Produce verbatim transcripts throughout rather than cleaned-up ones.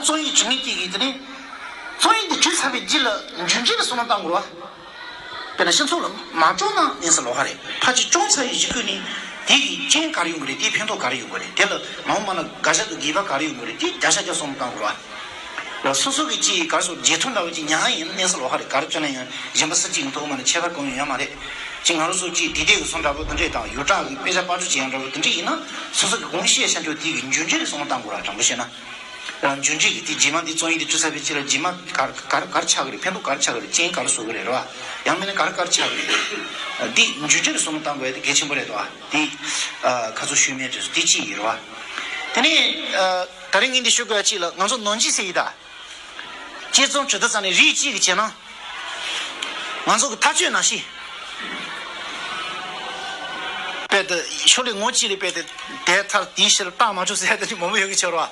རྩོམ་ཡིག་བྲིས་མཁན་གཅིག་གིས་དེ་ནས་རྩོམ་ཡིག་འདི་བྲིས་ཚར་བའི་རྗེས་ལ་འགྱུར་འགྲོས་ལ་བསམ་བློ་བཏང་དགོས་རེད་བ། དཔེར་ན་སྤྱི་ཚོགས་ལ་མ་སྤྲོད་ན་གནས་ས་ལོགས་ཀ་རེད། ཕལ་ཆེར་སྤྲོད་ཚར་བའི་གཞུག་གུ་ནས་དེ་གི་རྐྱེན་ག་རེ་ཡོང་གི་རེད། དེའི་ཕན་ཐོགས་ག་རེ་ཡོང་གི་རེད། དེ་ལ་མ་འོངས་པ་ན་དགག་བྱ་དང་དགོས་པ་ག་རེ་ཡོང་གི་རེད། དེ་བརྒྱ་ཆ་བརྒྱ་བསམ་བློ་བཏང་དགོས་རེད་བ། སོ་སོ་གི་ཅིག་ག་རེ་ཟེར་བརྗེད་ཐོ་འདྲ་བོ་ཅིག་ཉར་ཡིན་ན་གནས་ས་ལོགས་ཀ་རེད། ག་རེ་བྱས་ན་ཡང་གཞན་པ་སུ་གཅིག་མ་གཏོགས་མ་ནས་ཁྱད་པར་གང་ཡང་ཡོད་མ་རེད། ཅིག་ང་རང་ཚོ་ཅིག་དེ་དེ་གི་སོང་འདྲ་པོ་དེ་འདྲས་དང་ཡོངས་གྲགས་ཀྱི་དཔེ་ཆ་པར་སྐྲུན་བྱེད་ཡག་འདྲ་པོ་དེ་འདྲས་ཡིན་ན་སོ་སོ་གི་གོང་བཤད་བྱ་འདྲ་དེ་གི་འགྱུར་འགྲོས་ལ་བསམ་བློ་བཏང་དགོས་ར། དྲང་པོ་བཤད་ན། རང་འགྱུར་འགྲོས་ཀྱི་དེ་རྗེས་མ་འདི་རྩོམ་ཡིག་དེ་བྲིས་ཚར་བའི་རྗེས་ལ་རྗེས་མ་ག་རེ་ག་རེ་ག་རེ་ཆགས་ཀྱི་རེད། ཕན་ཐོགས་ག་རེ་ཆགས་ཀྱི་རེད། རྐྱེན་ག་རེ་བཟོ་གི་རེད། རེད་བ། ཡང་མིན་ན་ག་རེ་ག་རེ་ཆགས་ཀྱི་རེད། འདི་འགྱུར་འགྲོས་ལ་བསམ་བློ་བཏང་དགོས་ཡ་དེ་གལ་ཆེན་པོ་རེད་དོ། དེ་ཁ་ཚུར་ཞུས་མེད་དེ་དེ་གཅིག་ཡིན་རེད་བ། དེ་ནས་ད་རིང་ངས་འདི་ཞུ་དགོས་ཡ་གཅིག་ལ་ང་ཚོ་ནང་སྐྱིད་ཟེར་ཡི་ད། དཔྱད་རྩོམ་བྲི་དུས་ཙམ་ནས་རིགས་གཅིག་གིས་བྱས་ན། ང་ཚོ་གི་ཐག་གཅོད་ནང་བཞིན། དཔེ་དེ་ཤོ་ལོ་ཀ་ངོ་གཅིག་ལ་དཔེ་དེ་དེ་མཐར་དེའི་ཕྱིར་རྟགས་མ་གྲུབ་ཟེར་ཡ་དེ་འདྲ་མང་པོ་ཡོད་ཀྱི་ཆོག་ར།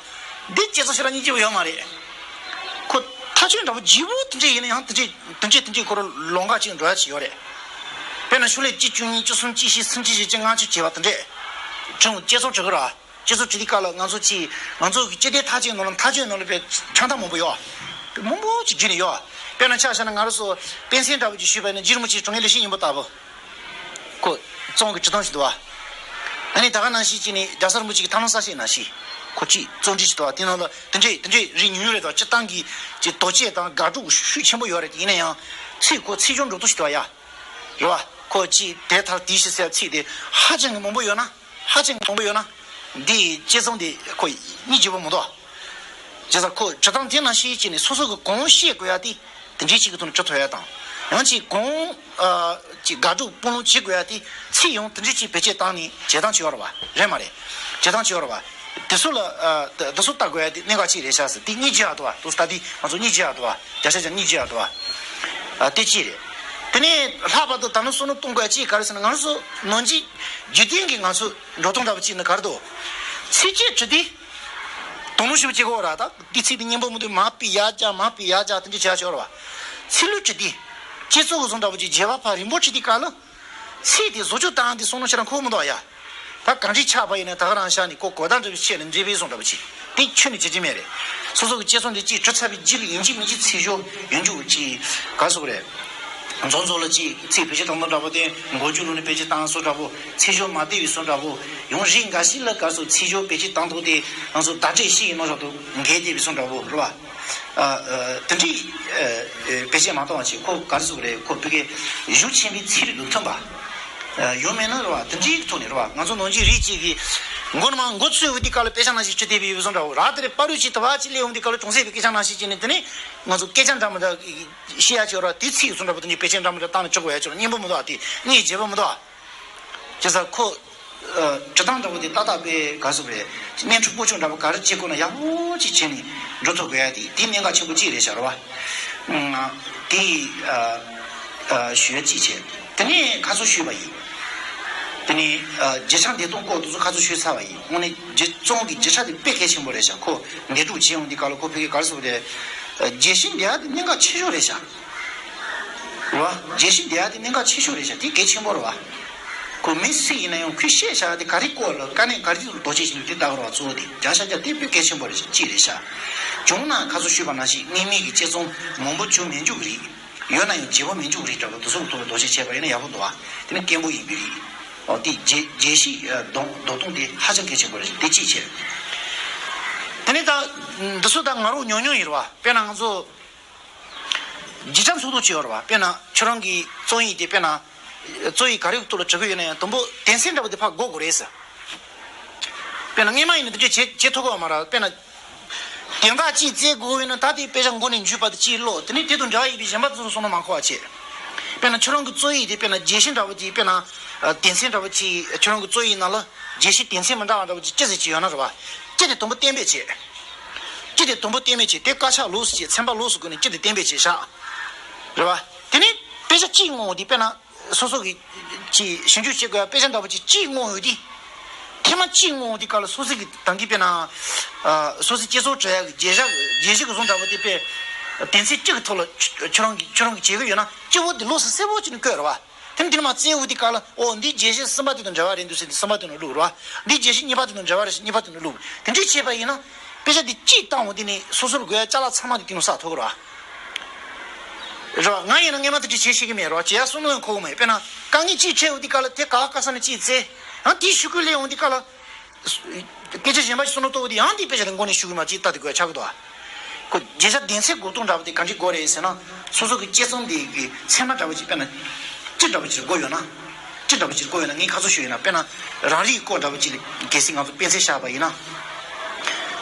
འདི་དཔྱད་རྩོམ་ཞེ་དྲག་སྙིང་རྗེ་པོ་ཡོད་མ་རེད། ཁོ་ཐག་གཅོད་འདྲ་པོ་བརྗེ་པོ་དེ་འདྲ་ཡིན་ན་ཡང་དེ་འདྲ་དེ་འདྲ་དེ་འདྲ་ཁོ་རང་ལོང་ག་ཅིག་འགྲོ་ཡ་ཅིག་ཡོད་རེད། དཔེར་ན་ཤོ་ལོ་ཀ་གཅིག་བཅུ་གཉིས་བཅུ་གསུམ་བཅུ་བཞི་སུམ་ཅུ་བཞི་བཅུ་ལྔ་བཅུ་བྱས་པ་དེ་འདྲས། ཁྲིམས་དཔྱད་རྩོམ་བྲི་གི་ར། སྤྱི་ཚོགས་ཁྲིམས་སྒྲིག་སྐབས་ལ་ང་ཚོ་ཅིག་ང་ཚོ་གི་སྤྱི་བདེ་ཐག་གཅོད་ནང་ལ་ཐག་གཅོད་ནང་ལ་དཔེ་ཁྲིམས་ཐག་མང་པོ་ཡོད། མང་པོ་ཅིག་བརྒྱུད་ནས་ཡོད། དཔེར་ན་ཆ་བཞག་ན་ང་རང་ཚོ་དཔེ་མཚོན་འདྲ་པོ་ཅིག་ཞུས་པ་ཡིན་ན་རྗེ་རིན་པོ་ཆེའི་དྲུང་ངེས་ལེགས་བཤད་སྙིང་པོ་ལྟ་བུ། ཁོ་རྩོམ་གྱི་བྲིས་ཐངས་ཤིག་འདུག་བ། ཨ་ནི་ད་ག་ནང་བཞིན་ཅིག་ནི་རྒྱལ་ཚབ་རིན་པོ་ཆེ་གི་ཐབས་ལམ་གསལ་བཤད་ནང་བཞིན་ཁོ་ཅིག་རྩོམ་བྲིས་ཅིག་འདུག་བ། དེ་ནང་ལ་དེ་འདྲས་དེ་འདྲས་རིགས་ཉུང་ཉུང་རེད་དོ། སྤྱིར་བཏང་གི་ཅིག་དོགས་དཔྱད་དང་དགག་སྒྲུབ་ཤུགས་ཆེན་པོ་ཡོད་རེད། ཡིན་ན་ཡང་ཚིག་ཁོ་ཚིག་སྦྱོར་འགྲོ་སྟངས་ཤིག་འདུག་བ་ཡ། རེད་བ། ཁོ་ཅིག་དེ་ལྟར་དེའི་ཕྱིར་ཟེར་ཚིག་དེ་ཧ་ཅང་གི་མང་པོ་ཡོད་ན། ཧ་ཅང་གི་མང་པོ་ཡོད་ན། འདི་དཔྱད་རྩོམ་དེ་ཁོ་སྙིང་རྗེ་པོ་མི་འདུག་བྱས་ཙང་ཁོ་བྲིས་སྟངས་དེ་ནང་བཞིན་བྱས་ནས་སོ་སོ་གི་གང་བཤད་དགོས་ཡ་དེ་དེ་འདྲའི་ཅིག་གི་ཐོག་ནས་བྲི་ཐུབ་ཡ་དང་། ཡང་ཅིག་གང་ཨ་ཅིག་དགག་སྒྲུབ་སྤོང་ལུགས་བྱེད་དགོས་ཡ་དེ་ཚིག་ཡང་དེ་འདྲའི་ཅིག་བེད་སྤྱོད་བཏང་ནས་བྱེད་སྟངས་ཅིག་ཡོད་རེད་བ། རེད་མ་རེད། བྱེད་སྟངས་ཅིག་ཡོད་རེད་བ། དེ་ཚོ་ལ་ཨ་དེ་ཚོ་ལྟ་དགོས་ཡ་དེ་གནད་འགག་ཅིག་རེད་ཤག་ཟེར། དེ་སྙིང་རྗེ་ཡག་འདུག་བ། དེ་ཚོ་ལྟ་དུས་ང་ཚོ་སྙིང་རྗེ་ཡག་འདུག་བ། བརྒྱ་ཆ་བརྒྱ་སྙིང་རྗེ་ཡག་འདུག་བ། ཨ་དེ་གཅིག་རེད། དེ་ནས་ལྷག་པར་དུ་ད་ནི་བསམ་བློ་གཏོང་དགོས་ཡ་གཅིག་ག་རེ་ཟེར་ན། ང་ཚོ་ནང་སྐྱིད་རྒྱུན་ལྡན་གྱི་ང་ཚོ་འགྲོ་སྟངས་འདྲ་པོ་གཅིག་ནི་ག་རེ་འདུག་ཚིགས་བཅད་བྲིས་དུས་དོ་སྣང་ཞེ་པོ་བྱེད་དགོས་ར། ད་འདི་ཚིག་འདི་སྙན་པོ་མི་འདུག་མར་ཕབ་ཡར་རྒྱག་མར་ཕབ་ཡར་རྒྱག་དེ་འདྲ་བྱེད་ཡ་ཆོག་ར་བ། ཚིག་ལྷུག་བྲིས་དུས་དཔྱད་རྩོམ་གྱི་བཟོ་འདྲ་པོ་གཅིག་བརྗེ་བ་ཕར་རིང་པོ་བྲིས་དུས་སྐབས་ལ། ཚིག་དེ་བཟོ་བཅོས་བཏང་དུས་བསམ་བློ་ཞེ་དྲག་འཁོར་མི་འདུག་ཡ། ད་གང་འདྲའི་ཆགས་པ་ཡིན་ན་ད་ག་རང་ཤག་ནས་ཁོ་གོ་བརྡ་འདྲ་པོ་བཤད་ནས་འདྲེས་པའི་བཟོ་འདྲ་པོ་ཅིག་དེ་ཁྱོན་ནས་བྱེད་ཀྱི་མེད་རེད། སོ་སོ་གི་དཔྱད་རྩོམ་དེ་གཅིག་བྲིས་ཚར་བའི་རྗེས་ལ་ཡིན་གཅིག་མིན་གཅིག་ཚིག་སྦྱོར་ཡོང་རྒྱུ་གཅིག་ག་རེ་ཟེར་དགོས་རེད། མཚམས་མཚམས་ལ་གཅིག་ཚིག་བེད་སྤྱོད་བཏང་སྟངས་འདྲ་པོ་དེ་མགོ་མཇུག་ལོག་ནས་བེད་སྤྱོད་བཏང་བཟོ་འདྲ་པོ། ཚིག་སྦྱོར་མ་བདེ་བའི་བཟོ་འདྲ་པོ། ཡང་རིགས་འགའ་ཞིག་ལ་ག་རེ་ཟེར་ཚིག་སྦྱོར་བེད་སྤྱོད་བཏང་སྟངས་དེ་ང་ཚོ་བརྡ་སྤྲོད་ཤིག་ཡིན་ནོ་ཞག་ཏུ་འགལ་བསྡད་པའི་བཟོ་འདྲ་པོ་རེད་བ། ཨ་ཨ་དེ་འདྲའི་ཨ་ཨ་བེད་སྤྱོད་མ་གཏོང་བ་བྱས། ཁོ་ག་རེ་ཟེར་དགོས་རེད། ཁོ་བོད་སྐད་ཤུགས་ཆེན་པོའི་ཚིག་རིགས་དང་མཐུན་པ། ཡོད་མེད་ན་རེད་བ། དེ་འདྲའི་ཐོག་ནས་རེད་བ། ང་ཚོ་ནང་སྐྱིད་རིགས་གཅིག་གིས་མགོ་ནས་མར་མགོ་ཚོས་འོས་དེ་ག་ལ་དཔེ་ཆ་ནང་བཞིན་བྲིས་བསྡད་པའི་བཟོ་འདྲ་བོ། ར་དེ་རེད། བར་དུ་ཅིག་དུ་བ་ཅིག་སླེབས་འོང་དེ་ག་ལ་གྲོང་གསེབ་པའི་སྐད་ཆ་ནང་བཞིན་བྱས་ནས། དེ་ནས་ང་ཚོ་སྐད་ཆ་འདྲ་མི་འདྲ་བཤད་ཡ་ཆོག་ར། དེ་ཚིག་བཟོ་འདྲ་བོ་དེ་འདྲའི་བེད་སྤྱོད་འདྲ་མི་འདྲ་བཏང་ནས་བྲི་དགོས་ཡ་ཆོག་ར། སྙན་པོ་མི་འདུག་ཨ། དེ་སྙིང་རྗེ་པོ་མི་འདུག་ཨ། བྱས་ཙང་ཁོ་ཨ་བྲི་སྟངས་འདྲ་བོ་དེ་ཏག་ཏག་དཔེ་ག་རེ་ཟེར་དགོས་རེད། གནས་འཕྲོ་སྤོ་སྐྱོང་འདྲ་བོ་ག་རེ་བྱེད་དགོས་ན་ཡག་པོ་ཅིག་བྱས་ནས་འགྲོ་ཐུབ་དགོས་ཡ་དེ་དེ་གནད་འགག་ཆེན་པོ་གཅིག་རེད་ཤག་རེད་བ། ཨ་དེ་ཨ་ཨ་ཞུ་ཡ་གཅིག་བྱས། དེ་ནས་ཁ་སང་ཞུས་པ་ཡིན། དེ་ནས་ཨ་བརྗོད་བྱ་འདས་སྟངས་སྐོར་དེ་ཚོ་ཁ་སང་ཞུས་ཚར་བ་ཡིན། དངོས་གནས་བྲིས་རྩོམ་གྱི་བརྗོད་བྱ་དེ་དཔེ་གལ་ཆེན་པོ་རེད་ཤག་ཁོ་འདས་གྲུབ་བྱེད་ཡོང་དུས་སྐབས་ལ་ཁོ་བོད་སྐད་ག་རེ་ཟེར་དགོས་རེད། ཨ་རྒྱས་བཤད་འདི་ཡ་དེ་གནད་འགག་ཆེ་ཤོས་རེད་ཤག་རེད་བ། རྒྱས་བཤད་འདི་ཡ་དེ་གནད་འགག་ཆེ་ཤོས་རེད་ཤག་དེ་གལ་ཆེན་པོ་རེད་བ། ཁོ་མི་སུ་ཡིན་ན་ཡང་ཁོས་བཤད་བཞག་དེ་ག་རེ་སྐོར་ལ་དཀའ་གནད་ག་རེ་ལ་དོགས་གཅོད་བྱེད་འདུག་དེ་ལྟ་བུ་རེད་བ། གཙོ་བོ་དེ་བརྒྱ་ཆ་བརྒྱ་དེ་དཔེ་གལ་ཆེན་པོ་རེད་ཤག་གཅིག་རེད་ཤག་བྱུང་ན་ཁ་སང་ཞུས་པ་ནང་བཞིན་དངོས་མིང་གི་དཔྱད་རྩོམ་མང་པོ་བྱུང་མེད་འཇུག་གི་རིགས། ཡོད་ན་ཡང་བརྗེ་པོ་མི་འཇུག་རིགས་འདྲ་པོ་དེ་ཚོ་གི་ཐོག་ལ་དོགས་གཅོད་བྱས་པ་ཡིན་ན་ཡག་པོ་འདུག་བ། དེ་ནི་སྐད་འབོད་ཡིན་པའི་རིགས། ཨོ་དེ་རྒྱས་རྒྱས་བཤད་ཨ་འདོན་འདོན་སྟངས་དེ་ཧ་ཅང་གལ་ཆེན་པོ་རེད། དེ་གཅིག་བྱས། དེ་ནི་ད་འདི་ཚོ་ད་ང་རང་ཉུང་ཉུང་ཡིན་རེད་བ། དཔེར་ན་ང་ཚོ་རྒྱུ་ཆ་འཚོལ་སྟངས་ཅིག་ཡོད་རེད་བ། དཔེར་ན་ཁྱོད་རང་གི་རྩོམ་ཡིག་དེ་དཔེར་ན་རྩོམ་ཡིག་ག་རེའི་ཐོག་ལ་བྲི་གི་ཡོད་ན་ཡང་དང་པོ་དོན་ཚན་འདྲ་པོ་དེ་ཕར་འགོད་དགོས་རེད་ཟེར། དཔེར་ན་སྔོན་མ་ཡིན་ན་དེ་འདྲ་བྱེད་བྱེད་ཐུབ་ཀྱི་ཡོད་མ་རེད། དཔེར་ན། དོན་དག་གཅིག་བཙལ་དགོས་ཡོད་ན་ད་དེ་དཔེ་ཆ་མགོ་ནས་མཇུག་བར་དུ་གཅིག་ཀློག་དེ་ནས་དེ་དང་འབྲེལ་བ་ཡོད་པའི་གཞན་པ་དེ་ཚོ་བསམ་བློ་མ་འཁོར་བ་བྱེད། དཔེར་ན་ཁྱོད་རང་གི་རྩོམ་ཡིག་དེ་དཔེར་ན་རྒྱས་བཤད་འདྲ་བོ་ཅིག་དཔེར་ན་ཨ་དོན་ཚན་འདྲ་བོ་ཅིག་ཁྱོད་རང་གི་རྩོམ་ཡིག་ནང་ལ་རྒྱས་བཤད་དོན་ཚན་མི་འདྲ་བ་འདྲ་བོ་ཅིག་ཅི་ཟེར་ཅིག་ཡོད་ན་རེད་བ། ཅི་དེ་དང་པོ་གཏན་འབེབས་བྱེད། ཅི་དེ་དང་པོ་གཏན་འབེབས་བྱེད། དེ་དཀར་ཆག་ལོགས་སུ་བྱེད། ཚན་པ་ལོགས་སུ་བགོས་ནས་ཅི་དེ་གཏན་འབེབས་བྱེད་བཞག་རེད་བ། དེ་ནས་དཔེ་ཆ་གཅིག་མངོན་དེ་དཔེར་ན། སོ་སོ་གི་ཅིག་ཞིབ་འཇུག་བྱེད་དགོས་ཡ་དཔེ་ཆ་འདྲ་པོ་ཅིག་གཅིག་མངོན་ཡོད་དུས། ཐེངས་མ་གཅིག་མངོན་ཡོད་དུས་སྐབས་ལ་སོ་སོ་གི་ད་གིན་དཔེར་ན། ཨ་སོ་སོའི་དཔྱད་རྩོམ་བྲི་ཡ་གི་རྒྱས་བཤད་རྒྱས་བཤད་ཀྱི་བཟོ་འདྲ་པོ་དེ་དཔེ། དོན་ཚན་གཅིག་གི་ཐོག་ལ་ཁྱོད་རང་གི་ཁྱོད་རང་གི་བྱེད་ཀྱི་ཡོད་ན་གཅིག་པོ་དེ་ལོགས་སུ་གསལ་པོ་བྱས་ནས་བཀོད་རེད་བ། དེ་ནས་དེ་ནས་མར་བཙལ་འོང་དུས་སྐབས་ལ་ཨོ་འདི་རྒྱས་བཤད་གསུམ་པ་དེ་དང་འབྲེལ་བ་རེད་འདུག་ཟེར་དུས་གསུམ་པ་དེ་ནང་བླུགས་རེད་བ། འདི་རྒྱས་བཤད་གཉིས་པ་དེ་དང་འབྲེལ་བ་རེད་ཟེར་གཉིས་པ་དེ་ནང་བླུགས། དེ་འདྲས་བྱས་པ་ཡིན་ན། དཔེ་ཆ་འདི་གཅིག་བཏང་འོང་དེ་ནི་སོ་སོར་དགོས་ཡ་ཅ་ལག་ཚང་མ་དེ་དེ་ནང་བསགས་ཐུབ་ཀྱི་རེད་བ། རེད་བ། ང་ཡིན་ན་སྔས་མ་དེ་འདྲ་བྱེད་ཤེས་ཀྱི་མེད་རེད་བ། བྱེད་ཡ་བསམ་བློ་ཡང་འཁོར་གྱི་མེད། དཔེར་ན་དཀའ་ངལ་གཅིག་འཕྲད་འོང་དེ་ག་ལ་དེ་ག་བ་ག་ས་ནས་གཅིག་བཙལ། ཡང་དེའི་ཤོག་གུ་སླེབས་འོང་དེ་ག་ལ། སྐད་ཆ་གཞན་པ་ཞིག་བསམ་བློ་གཏོང་འོང་དེ་ཡང་དེའི་དཔེ་ཆ་དེ་མགོ་ནས་ཤོག་གུ་མར་གཅིག་ལྟ་དེ་དགོས་ཡ་ཆགས་ཀྱི་འདུག་བ། ཁོ་བརྗོད་བྱ་བདེན་ཚིག་གོ་རྟོགས་འདྲ་པོ་དེ་ག་འདྲ་དགོས་རེད་ཟེར་ན། སོ་སོ་གི་དཔྱད་རྩོམ་དེ་གི་ཚད་མ་འདྲ་པོ་ཅིག་དཔེར་ན་ཅི་འདྲ་པོ་ཅིག་དགོས་ཡོད་ན། ཅི་འདྲ་པོ་ཅིག་དགོས་ཡོད་ན། ངས་ཁ་སང་ཞུས་ཡོད་ན། དཔེར་ན་རང་རིག་སྐོར་འདྲ་པོ་ཅིག་ལ་གལ་སྲིད་ང་ཚོ་དཔེ་མཚོན་བཞག་པ་ཡིན་ན།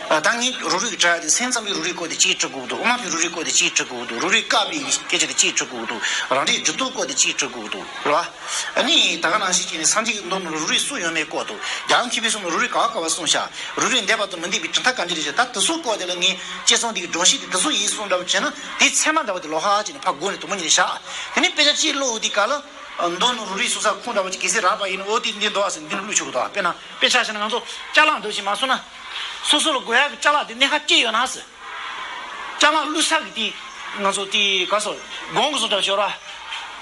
ཨ། ད་ངས་རོ་རིག་འབྲི་ཡ་དེ་སེམས་ཙམ་པའི་རོ་རིག་སྐོར་དེ་གཅིག་འབྲི་དགོས་འདུག། དབུ་མ་པའི་རོ་རིག་སྐོར་དེ་གཅིག་འབྲི་དགོས་འདུག། རོ་རིག་བཀག་པའི་སྐད་ཆ་དེ་གཅིག་འབྲི་དགོས་འདུག། རང་རིག་སྒྲིག་ཐོག་སྐོར་དེ་གཅིག་འབྲི་དགོས་འདུག། རེད་བ། ཨ་ནི་ད་ག་ནང་བཞིན་བྱས་ནས་སངས་རྒྱས་ཀྱི་མདོ་ནང་ལ་རོ་རིག་སུ་ཡོད་མེད་སྐོར་དང་། རྒྱལ་བ་མཁས་པའི་གསུང་ལ་རོ་རིག་ག་བ་ག་བ་གསུངས་ཤག། རོ་རིག་འདས་པ་དང་མི་འདས་པའི་གྲུབ་མཐའ་ག་འདྲ་རེད་ཤག། ད་དེ་ཚོ་སྐོར་དེ་ལ་ངས་དཔྱད་རྩོམ་འདི་གི་སྒྲོམ་གཞི་དེ་དེ་ཚོ་ཡིན་གསུངས་འདྲ་པོ་བྱས་ན། དེའི་ཚད་མ་འདྲ་པོ་དེ་ལོགས་ཀ་བྱས་ནས་ཕར་སྒོ་ནས་དུམ་བུ་གཉིས་བཞག། དེ་ནས་དཔེ་ཆ་གཅིག་ཀློག་འོང་དེ་ག་ལ། མདོ་ནང་རོ་རིག་སོ་སོ་ཁུངས་འདྲ་པོ་ཅིག་གལ་སྲིད་རག་པ་ཡིན་ན། འོ་དེ་འདི་འདུག་ཨ་ཟེར་འདི་ནས་བླུགས་ཆོག་གི་འདུག། དཔེར་ན་དཔེ་ཆ་བཞག་ན་ང་ཚོ་ཅ་ལག་འདྲ་པོ་ཅིག་མ་སོང་ན། སོ་སོ་ལ་དགོས་ཡ་གི་ཅ་ལག་དེ་གནད་འགག་ཅི་ཡོད་ན་ཟེར། ཅ་ལག་བླུགས་ས་གི་དེ་ང་ཚོ་དེ་ག་སོ་སྒོང་གི་བཟོ་འདྲ་ཤོར་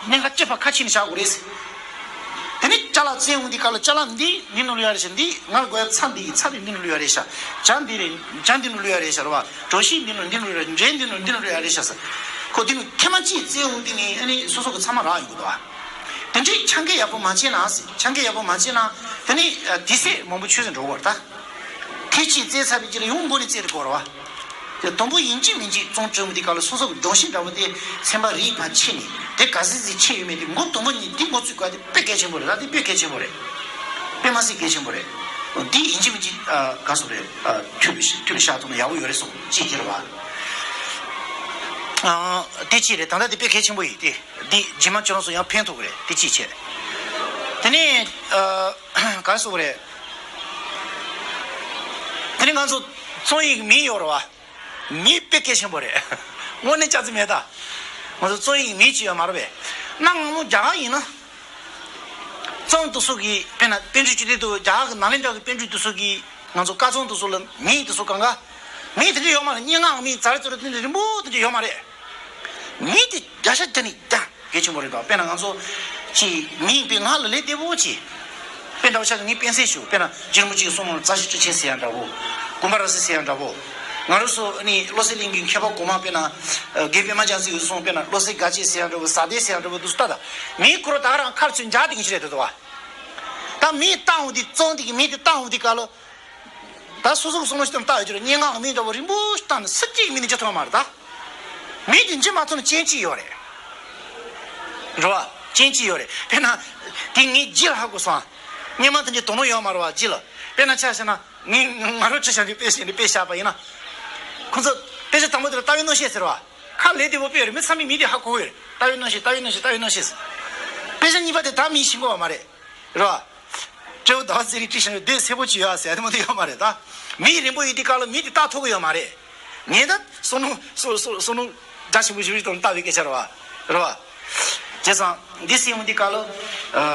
བ། གནད་འགག་ཅི་ཕར་ཁ་ཕྱེ་ནས་བཞག་དགོས་རེད་ཟེར། དེ་ནས་ཅ་ལག་བཙལ་འོང་དེ་ག་ལ་ཅ་ལག་འདི་འདི་ནང་བླུགས་ཡ་རེད་ཤག། འདི་ང་དགོས་ཡ་ཚྭ་འདི་ཡིན། ཚྭ་འདི་འདི་ནང་བླུགས་ཡ་རེད་ཤག། ཇ་འདི་རེད། ཇ་འདི་ནང་བླུགས་ཡ་རེད་ཤག། རེད་བ། གྲོ་ཞིབ་འདི་ནང་འདི་ནང་བླུགས་ཡ། འབྲས་འདི་ནང་འདི་ནང་བླུགས་ཡ་རེད་ཤག་ཟེར། ཁོ་འདི་ནང་ཐེངས་མ་གཅིག་བཙལ་འོང་དེ་ནས་ཨ་ནི་སོ་སོ་གི་ཚང་མ་རག་ཡོང་གི་འདུག་བ། དེ་འདྲའི་ཆ་འགེལ་ཡག་པོ་མ་བྱས་ན་ཟེར། ཆ་འགེལ་ཡག་པོ་མ་བྱས་ན་དེ་ནས་དུས་ཚོད་མང་པོ་ཆུད་ཟོས་འགྲོ་གི་རེད་ད། ཐེངས་གཅིག་བཙལ་ཚར་བའི་རྗེས་ལ་ཡང་མགོ་ནས་བཙལ་དགོས་རེད་བ། དེ་དང་པོ་ཡིན་གཅིག་མིན་གཅིག་རྩོམ་བྲིས་འོང་དེ་ག་ལ་སོ་སོ་གི་སྒྲོམ་གཞི་འདྲ་པོ་དེ་ཚན་པ་རིག་པ་ཕྱེ་ནས། དེ་ག་ཚོད་ཅིག་ཕྱེ་ཡོད་མེད་དེ་མགོ་དང་པོ་ཉིད་དེ་མགོ་ཚོས་དགོས། དེ་དཔེ་གལ་ཆེན་པོ་རེད། ད་དེ་དཔེ་གལ་ཆེན་པོ་རེད། དཔེ་མ་སྲིད་གལ་ཆེན་པོ་རེད། དེ་ཡིན་གཅིག་མིན་གཅིག་ཨ། ག་སོ་རེད། ཨ། མཐུད་ལ་མཐུད་ལ་བཞག་ཐུབ་ན་ཡག་པོ་ཡོད་རེད་བསམ། གཅིག་དེ་རེད་བ། ཨ། དེ་གཅིག་རེད། ད་ལྟ་དེ་དཔེ་གལ་ཆེན་པོ་ཡིན། དེ་འདི་རྗེས་མ་ཁྱོད་རང་ཚོ་ཡང་ཕན་ཐོགས་ཀྱི་རེད། དེ་གཅིག་བྱས། དེ་ནས་ཨ། ག་སོ་རེད། དེ་ནས་ང་ཚོ་རྩོམ་ཡིག་མིང་ཡོད་རེད་བ། མིང་དཔེ་གལ་ཆེན་པོ་རེད། དངོས་གནས་སྐྱག་རྫུན་མེད་ད། ང་ཚོ་རྩོམ་ཡིག་མིང་ཅིག་ཡོད་མ་རེད་པས། གནའ་སྔ་མོ་རྒྱ་གར་ཡིན་ན། རྩོམ་དེ་ཚོ་གི་དཔེར་ན་པཎ་གྲུབ་སྤྱི་ཏི་དང་རྒྱ་གར་གི་ནཱ་ལེནྡྲ་གི་པཎ་གྲུབ་དེ་ཚོ་གི་ང་ཚོ་བཀའ་རྩོམ་དེ་ཚོ་ལ་མིང་དེ་ཚོ་གང་ག་མིང་དེ་འདྲ་ཡོད་མ་རེད། སྙན་ངག་མིང་ཛར་ཙོ་རེ་དེ་འདྲ་རིང་པོ་དེ་འདྲ་ཡོད་མ་རེད། མིང་དེ་བརྒྱ་ཆ་བརྒྱ་ནས་བརྒྱ། གལ་ཆེན་པོ་རེད་དོ། དཔེར་ན་ང་ཚོ་གི་མིང་དཔེ་ང་ལ་ལས་བདེ་པོ་ཅིག། དཔེ་འདྲ་བོ་ཆ་ནས་ངས་དཔེ་མཚོན་ཞུ། དཔེར་ན་རྗེ་རིན་པོ་ཆེའི་གསུང་ངོར་རྩ་ཤེ་ཁྲི་ཆེན་ཟེར་ཡ་འདྲ་བོ། དགོངས་པ་རབ་གསལ་ཟེར་ཡ་འདྲ་བོ། ང་རང་ཚོ་ནི་བློ་གསལ་གླིང་གི་མཁས་པ་གོང་མ་དཔེར་ན་ཨ། དགེ་འཕེལ་པདྨ་རྒྱ་མཚོའི་གསུང་དཔེར་ན་བློ་གསལ་དགའ་སྐྱེད་ཟེར་ཡ་འདྲ་བོ། ཟ་དེ་ཟེར་ཡ་འདྲ་བོ་འདུག་ལྟ་ད། མིང་ཁོ་རང་ད་ག་རང་ཁར་ཚུར་འཇགས་དེ་ངེས་ཅི་རེད་དོ་བ། ད་མིང་བཏགས་འོང་དེ་རྩོམ་དེ་གི་མིང་དེ་བཏགས་འོང་དེ་ག་ལ། ད་སོ་སོ་གི་བསམ་བློ་ཞིག་བཏང་བཏགས་ཡོད་ཀྱི་རེད། སྙན་ངག་མིང་འདྲ་བོ་རིང་པོ་ཞིག་བཏགས་ནས་སུ་གཅིག་གི་མིང་དེ་འཇོག་ཐུབ་པ་མ་རེད་ད། མིང་དེ་འཇོག་མ་ཐུབ་ན་རྐྱེན་གཅིག་ཡོད་རེད། རེད་བ། རྐྱེན་གཅིག་ཡོད་རེད། དཔེར་ན་དེ་ངས་རྗེས་ལ་ཧ་གོ་སོང་། སྔོན་མ་དེ་འདྲའི་དོ་སྣང་ཡོད་མ་རེད་བ། རྗེས་ལ། དཔེར་ན་ཆ་བཞག་ན་ངས་ང་རང་ཅི་བྱ་འདི་དཔེ་བཤད་འདི་དཔེ་བཞག་པ་ཡིན་ན། ཁོང་ཚོ་དཔེ་ཆ་དང་པོ་དེ་ལ་ལྟ་བའི་རྣམ་བཤད་ཟེར་བ། ཁ་ལས་བདེ་པོ་དཔེ་ཡོད་རེད། མི་ཚང་མས་མིང་དེ་ཧ་གོ་གི་ཡོད་རེད། ལྟ་བའི་རྣམ་བཤད། ལྟ་བའི་རྣམ་བཤད། ལྟ་བའི་རྣམ་བཤད་ཟེར། དཔེ་ཆ་གཉིས་པ་དེ་ད་མིང་ཤེས་གི་ཡོད་མ་རེད། རེད་བ། སྤྲེའུ་ཟླ་བ་ཚེ་རིང་བྲིས་ཤིང་ལྡེ་སེར་པོ་ཅིག་ཡོད་ཟེར་དེ་མོ་དེ་ཡོད་མ་རེད་ད། མིང་རིང་པོ་ཡིན་དུས་སྐབས་ལ་མིང་དེ་བཏགས་ཐུབ་ཀྱི་ཡོད་མ་རེད། ངས་ད་བསམ་བློ་བསམ་བློ་བསམ་བློ་རྒྱ་ཆེན་པོ་ཞིག་རིག་དང་བཏགས་པའི་སྐད་ཆ་རེད་བ། རེད་བ། བྱས་ཙང་འདི་སེམས་འདི་སྐབས་ལ་ཨ་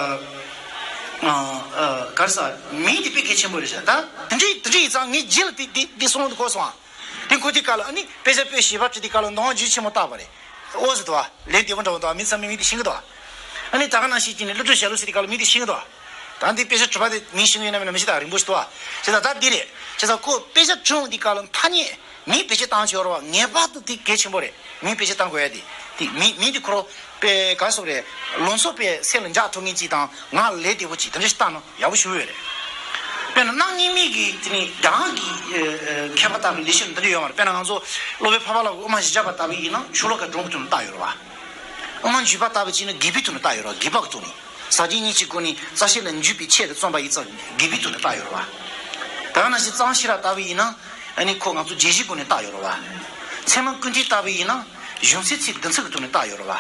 ཨ་ག་རེ་ཟ། མིང་དེ་དཔེ་གལ་ཆེན་པོ་རེད་ཤག། ད་དེ་འདྲ་དེ་འདྲ་ཡིན་ཙང་ངས་རྗེས་ལ་དེ་དེ་དེ་བསམ་བློ་དེ་འཁོར་སོང་ཨ། དེ་འཁོར་དུས་སྐབས་ལ་ཨ་ནི་དཔེ་ཆ་དཔེ་ཞིབ་པ་བྲིས་དུས་སྐབས་ལ་མདོ་སྔགས་རྒྱུད་ཆེན་མོ་བཏགས་པ་རེད། ཨོ་ཟེར་དོ། ལན་བདེ་པོ་འདྲ་བོ་འདུག། མི་ཚང་མས་མིང་དེ་ཤེས་ཀྱི་འདུག། ཨ་ནི་ད་ག་ནང་བཞིན་བྱས་ནས་ཀླུ་སྒྲུབ་ཞལ་ལུང་ཟེར་དུས་སྐབས་ལ་མིང་དེ་ཤེས་ཀྱི་འདུག། ད་འདི་དཔེ་ཆ་གྲུབ་པ་དེ་མིང་ཤེས་ཀྱི་ཡོད་ན་མེད་ན་མི་ཤེས། ད་རིང་པོ་ཞིག་འདུག། བྱས་ཙང་ད་འདི་རེད། བྱས་ཙང་ཁོ་དཔེ་ཆ་བྲིས་འོང་དུས་སྐབས་ལ་ཐ་སྙད་མིང་བེད་སྤྱོད་བཏང་ཆོག་རེད་བ། ངེས་པར་དུ་དེ་གལ་ཆེན་པོ་རེད། མིང་བེད་སྤྱོད་བཏང་དགོས་ཡ་དེ། དེ་མིང་མིང་དེ་ཁོ་རང་དཔེ་ག་རེ་ཟེར་དགོས་རེད། ལང་ཚོ་དཔེ་སེམས་ལ་འཇགས་ཐུབ་མཁན་ཅིག་དང་ངག་ལས་བདེ་པོ་ཅིག་དེ་འདྲ་ཞིག་བཏང་ན་ཡག་པོ་ཞེ་པོ་ཡོད་རེད། དཔེར་ན་གནའ་སྔ་མོ་གི་དེ་ནི་རྒྱ་གར་གྱི་ཨ་ཨ་མཁས་པ་དག་གི་ལེགས་བཤད་འདི་འདྲ་ཡོད་མ་རེད། དཔེར་ན་ང་ཚོ་སློབ་དཔོན་འཕགས་པ་ལྷ་གི་དབུ་མ་བཞི་བརྒྱ་པ་ལྟ་བུ་ཡིན་ན་ཤོ་ལོ་ཀ་སྒྲུང་གི་ཐོག་ནས་བཏགས་ཡོད་རེད་བ། དབུ་མ་འཇུག་པ་ལྟ་བུ་ཅིག་ནི་དགོས་པའི་ཐོག་ནས་བཏགས་ཡོད་རེད་བ། དགོས་པ་གི་ཐོག་ནས། ཟབ་ཆོས་སྙིང་རྗེའི་སྒོ་ནས་རྩ་ཤེ་ལ་འཇུག་པའི་ཆེད་དུ་རྩོམ་པ་ཡིན་ཙང་དགོས་པའི་ཐོག་ནས་བཏགས་ཡོད་རེད་བ། ད་ག་ནང་བཞིན་གཙང་ཤེས་རབ་ལྟ་བུ་ཡིན་ན་ཨ་ནི་ཁོ་ང་ཚོ་རྒྱས་བཤད་སྒོ་ནས་བཏགས་ཡོད་རེད་བ། ཚད་མ་ཀུན་བཏུས་ལྟ་བུ་ཡིན་ན་གཞུང་ཚད་ཚིག་བདུན་ཚིག་གི་ཐོག་ནས་བཏགས་ཡོད་རེད་བ།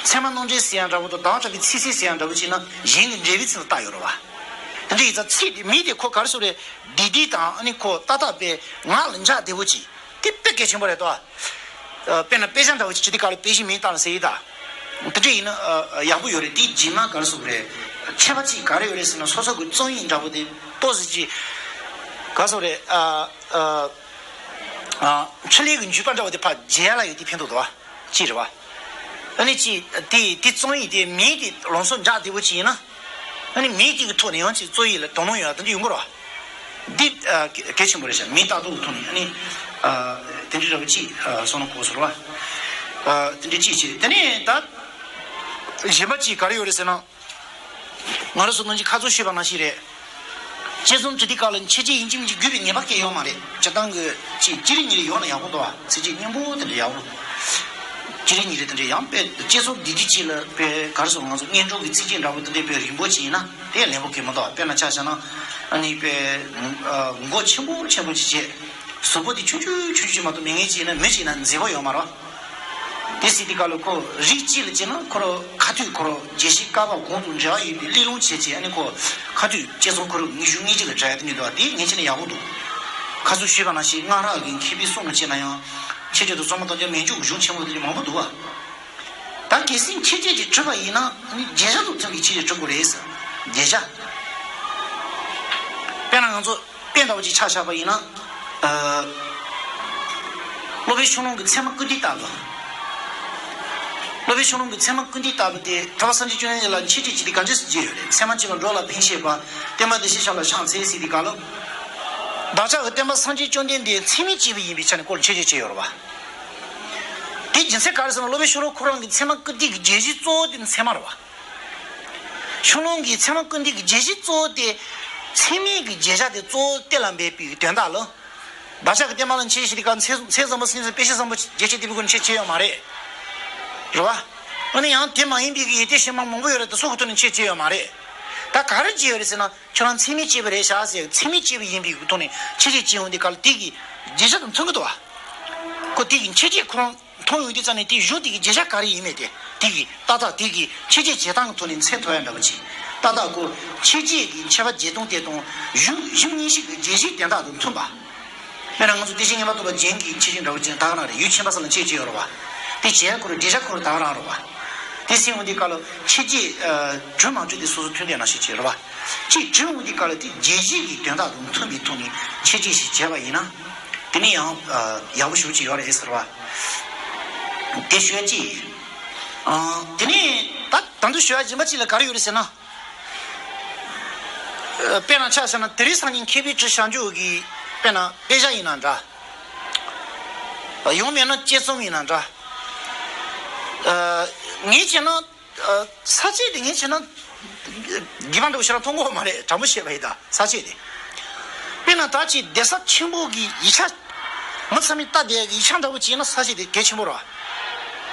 ཚད་མ་རྣམ་འགྲེལ་ཟེར་ཡ་འདྲ་བོ་དང་ཟླ་བ་གྲགས་པའི་ཚིག་གསལ་ཟེར་ཡ་འདྲ་བོ་བྱས་ན་གཞན་གྱི་འགྲེལ་པའི་ཚུལ་དུ་བཏགས་ཡོད་རེད་བ། དེ་འདྲ་ཡིན་ཙང་ཚིག་དེ་མིང་དེ་ཁོ་ག་རེ་ཟེར་རེད། བདེ་བདེ་དང་ཨ་ནི་ཁོ་ཏག་ཏག་པའི་ངག་ལ་འཇགས་བདེ་བོ་ཅིག། དེ་དཔེ་གལ་ཆེན་པོ་རེད་དོ། ཨ། དཔེར་ན་དཔེ་ཆ་འདྲ་བོ་ཅིག་བྲིས་དུས་སྐབས་ལ་དཔེ་གཞི་མིང་བཏགས་ནས་ཟེར་ཡིན་ད། དེ་འདྲ་ཡིན་ན་ཨ་ཡག་པོ་ཡོད་རེད། དེ་རྗེས་མ་ག་རེ་ཟེར་དགོས་རེད། ཁྱད་པར་ཅིག་ག་རེ་ཡོད་རེད་ཟེར་ན་སོ་སོ་གི་རྩོམ་ཡིག་འདྲ་བོ་དེ་ཏོག་ཙམ་ཅིག་ག་རེ་ཟེར་དགོས་རེད། ཨ་ཨ་ཨ་འཕྲིན་ལས་ཀྱི་འཇུག་པ་འདྲ་བོ་དེ་ཕར་རྒྱས་ཡ་ལ་ཡོད་དེ་ཕན་ཐོགས་འདུག་བ། ཅིག་རེད་བ། ཨ་ནི་ཅིག་དེ་དེ་རྩོམ་ཡིག་དེ་མིང་དེ་ལང་ཚོ་འཇགས་བདེ་བོ་ཅིག་ཡིན་ན། ཨ་ནི་མིང་དེ་གི་ཐོག་ནས་ཡང་ཅིག་རྩོམ་ཡིག་ལ་དོ་སྣང་ཡོང་ཡ་དེ་འདྲ་ཡོང་གི་རེད་བ། འདི་ཨ་གལ་གལ་ཆེན་པོ་རེད་ཤག་མི་ལྟ་རྟོག་ཐོག་ནས་ཨ་ནི་ཨ་དེ་འདྲའི་འདྲ་བོ་ཅིག་ཨ་སོང་ན་གོ་སོང་ར། ཨ་དེ་འདྲའི་ཅིག་བྱས། དེ་ནས་ད་གཞན་པ་ཅིག་ག་རེ་ཡོད་རེད་ཟེར་ན། ང་རང་ཚོ་ནང་གི་ཁ་ཚོན་ཞུས་པ་ནང་བཞིན་རེད། དཔྱད་རྩོམ་བྲི་དུས་སྐབས་ལ་མཆན་བརྗེ་ཡིན་གཅིག་མིན་གཅིག་དགོས་པའི་ངེས་པ་གང་ཡང་ཡོད་མ་རེད། སྤྱིར་བཏང་གི་ཅིག་ཅི་རིགས་ཉིན་རེ་ཡོད་ན་ཡག་པོ་འདུག་བ། ཚིགས་བཅད་སྙན་པོ་དེ་འདྲ་ཡག་པོ། ཅི་རིགས་ཉིན་རེ་དེ་འདྲ་ཡང་དཔེ་དཔྱད་རྩོམ་འདི་དུས་ཅིག་ལ་དཔེ་ག་རེ་ཟེར། ང་ཚོ་སྙན་སྒྲོན་གྱི་ཚིགས་བཅད་འདྲ་པོ་དེ་འདྲ་དཔེ་རིང་པོ་ཅིག་ཡིན་ན་དེ་ལེགས་པོ་གང་ཡང་མི་འདུག་བ། དཔེར་ན་ཆ་བཞག་ན་ཨ་ནི་དཔེ་མགོ་ཆེན་པོ་ཆེན་པོ་ཅིག་བྱས། གཟུགས་པོ་དེ་ཆུང་ཆུང་ཆུང་ཆུང་མ་གཏོགས་མི་ངན་ཅིག་ཡིན་ན་མི་ཞིག་ཡིན་ན་མཛེས་པོ་ཡོད་མ་རེད། དེ་ཟེར་དུས་སྐབས་ལ་ཁོ་རིགས་གཅིག་ལ་བྱས་ན་ཁོ་རང་ཁ་ཐུག་ཁོ་རང་རྒྱལ་སྤྱིའི་ཀ་བ་གོང་དུ་འབྲེལ་བ་ཡོད་པའི་གླེང་སློང་བྱས་བྱས། ཨ་ནི་ཁོ་ཁ་ཐུག་དཔྱད་རྩོམ་ཁོ་རང་ཉི་ཤུ་ཉིས་བརྒྱ་ལ་བྲིས་ཡ་དེ་མི་འདུག་བ། དེ་ངས་བྱས་ན་ཡག་པོ་འདུག་ཁ་ཚོན་ཞུས་པ་ནང་བཞིན་སྔགས་རག་གི་མཁས་པའི་གསུང་ལ་བྱས་ན་ཡང་ཆེད་དུ་རྩོམ་པ་དང་ཀྱང་མི་འཇུག་གཞུང་ཆེན་མོ་དེ་འདྲ་མང་པོ་འདུག་བ། ད་གལ་སྲིད་མཆན་བརྗེ་ཅིག་བྲིས་པ་ཡིན་ན་ཨ་ནི་བརྗོད་བྱ་དང་མཐུན་པའི་མཆན་བརྗེ་བྲིས་དགོས་རེད་ཟེར། བརྗོད་བྱ། དཔེར་ན་ང་ཚོ་དཔེ་འདྲ་བོ་ཅིག་ཆ་བཞག་པ་ཡིན་ན། ཨ། སློབ་དཔོན་ཤོ་ལོང་གི་ཚད་མ་ཀུན་བཏུས་ལྟ་བུ། སློབ་དཔོན་ཤོ་ལོང་གི་ཚད་མ་ཀུན་བཏུས་ལྟ་བུ་དེ་གྲགས་པ་སངས་རྒྱས་བཅོམ་ལྡན་འདས་ལ་མཆན་བརྗེ་བྱས་ཏེ་ག་འདྲས་སེ་བརྗོད་ཡོད་རེད། ཚད་མ་དཔྱད་པ་འགྲོ་ལ་ཕན་བཤད་པ། བསྟན་པ་བདེ་གཤེགས་ཞབས་ལ་ཕྱག་འཚལ་ཟེར་དུས་སྐབས་ལ། བདག་ཅག་གི་བསྟན་པ་སངས་རྒྱས་བཅོམ་ལྡན་འདས་ཚད་མས་དཔྱད་པ་ཡིན་པའི་ཆ་ནས་སྐོར་མཆན་བརྗེ་བྱས་ཡོད་རེད་བ། དེ་རྒྱུ་མཚན་ག་རེ་ཟེར་ན། སློབ་དཔོན་ཤོ་ལོང་ཁོ་རང་གི་ཚད་མ་ཀུན་བཏུས་ཀྱི་བརྗོད་གཞི་གཙོ་བོ་དེ་ཚད་མ་རེད་བ། ཤོ་ལོང་གི་ཚད་མ་ཀུན་བཏུས་ཀྱི་བརྗོད་གཞི་གཙོ་བོ་དེ། ཚད་མའི་གི་བརྗོད་བྱ་དེ་གཙོ་བོ་གཏན་ལ་འབེབས་པའི་དོན་དག་ལ། བདག་ཅག་གི་བསྟན་པ་ལ་མཆན་བརྗེ་བྱས་ཏེ་ག་ཚད་ཚད་བཟང་པོ་སེམས་ཙམ་དཔེ་བྱད་བཟང་པོ་བརྗོད་བྱེད་དེ་བུ་ཀུན་ཆེ་ཆེ་ཡོད་མ་རེད། རེད་བ། ཨ་ནི་ཡང་དེ་མ་ཡིན་པའི་གི་ཡོན་ཏན་གཞན་མ་མང་པོ་ཡོད་རེད་དེ་ཚོ་གི་ཐོག་ནས་མཆན་བརྗེ་ཡོད་མ་རེད། ད་ག་རེ་བརྗེ་ཡོད་རེད་ཟེར་ན། ཁྱོད་རང་ཚད་མས་དཔྱད་པ་རེད་ཤག་ཟེར། ཚད་མས་དཔྱད་པ་ཡིན་པའི་གི་ཐོག་ནས་མཆན་བརྗེ་བྱས་ཡོང་དུས་སྐབས་ལ་དེ་གི་བརྗོད་བྱ་དང་མཐུན་གི་འདུག་བ། ཁོ་དེ་གི་མཆན་བརྗེ་ཁོ་རང་མཐོང་ཡོང་དུས་ཙམ་ནས་དེའི་གཞུང་དེ་གི་བརྗོད་བྱ་ག་རེ་ཡིན་མིན་དེ། དེ་གི་ཏག་ཏག་དེ་གི་མཆན་བརྗེ་བྱེད་སྟངས་ཀྱི་ཐོག་ནས་མཚོན་ཐུབ་ཡ་འདྲ་པོ་ཅིག་ཏག་ཏག་ཁོ་མཆན་བརྗེ་གི་འཆད་པ་བརྗེ་སྟངས་དེ་དང་གཞུང་གཞུང་གཉིས་ཤིག་གི་བརྗོད་གཞི་དོན་དག་དང་མཐུན་པ། དཔེར་ན་ང་ཚོ་བདེ་གཤེགས་སྙེམས་པ་ཐོབ་པ་རྒྱན་གྱི་མཆན་བརྗེ་འདྲ་པོ་ཅིག་ད་ག་རང་རེད། ཡུལ་ཆེན་པ་ས་ལ་མཆན་བརྗེ་ཡོད་རེད་བ། དེ་བྱས་ཁོ་རང་བརྗོད་བྱ་ཁོ་རང་ད་ག་རང་རེད་བ། དེ་སེམས་འོང་དུས་སྐབས་ལ་མཆན་བརྗེ་ཨ་བྲི་མ་བྲི་དེ་སོ་སོ་མཐུན་ལྡན་ནང་བཞིན་བྱས་རེད་བ། གཅིག་བྲི་འོང་དུས་སྐབས་ལ་དེ་བརྗོད་གཞི་གི་དོན་དག་དང་མཐུན་པའི་ཐོག་ནས་མཆན་བརྗེ་ཞིག་བྱས་པ་ཡིན་ན། དེ་ནི་ཡང་ཨ་ཡག་པོ་ཞེ་པོ་ཅིག་ཡོད་རེད་ཟེར་བ། དེ་ཞུ་ཡ་གཅིག་ཨ་དེ་ནས་ད་ད་དུང་ཞུ་ཡ་གཞན་པ་གཅིག་ལ་ག་རེ་ཡོད་རེད་ཟེར་ན། ཨ་དཔེར་ན་ཆ་བཞག་ན་དེ་རིང་སང་ཉིན་མཁས་པའི་བྲིས་བྱང་ཆུབ་ཀྱི་དཔེར་ན་དཔེ་ཆ་ཡིན་ན་འདྲ། ཡང་མིན་ན་དཔྱད་རྩོམ་ཡིན་ན་འདྲ། ཨ་ངས་བྱས་ན། ཨ་ས་བཅད་དེ་ངས་བྱས་ན། དགེ་བ་འདྲ་བོ་ཞེ་དྲག་མཐོང་གི་ཡོད་མ་རེད། དྲང་པོ་བཤད་པ་ཡིན་ད་ས་བཅད་དེ། དཔེར་ན་ད་ཅིག་གདན་ས་ཆེན་པོ་གི་ཡིག་ཆ། མི་ཚང་མས་ལྟ་བསྡད་ཀྱི་ཡིག་ཆ་འདྲ་བོ་ཅིག་ཡིན་ན་ས་བཅད་དེ་གལ་ཆེན་པོ་རེད་བ།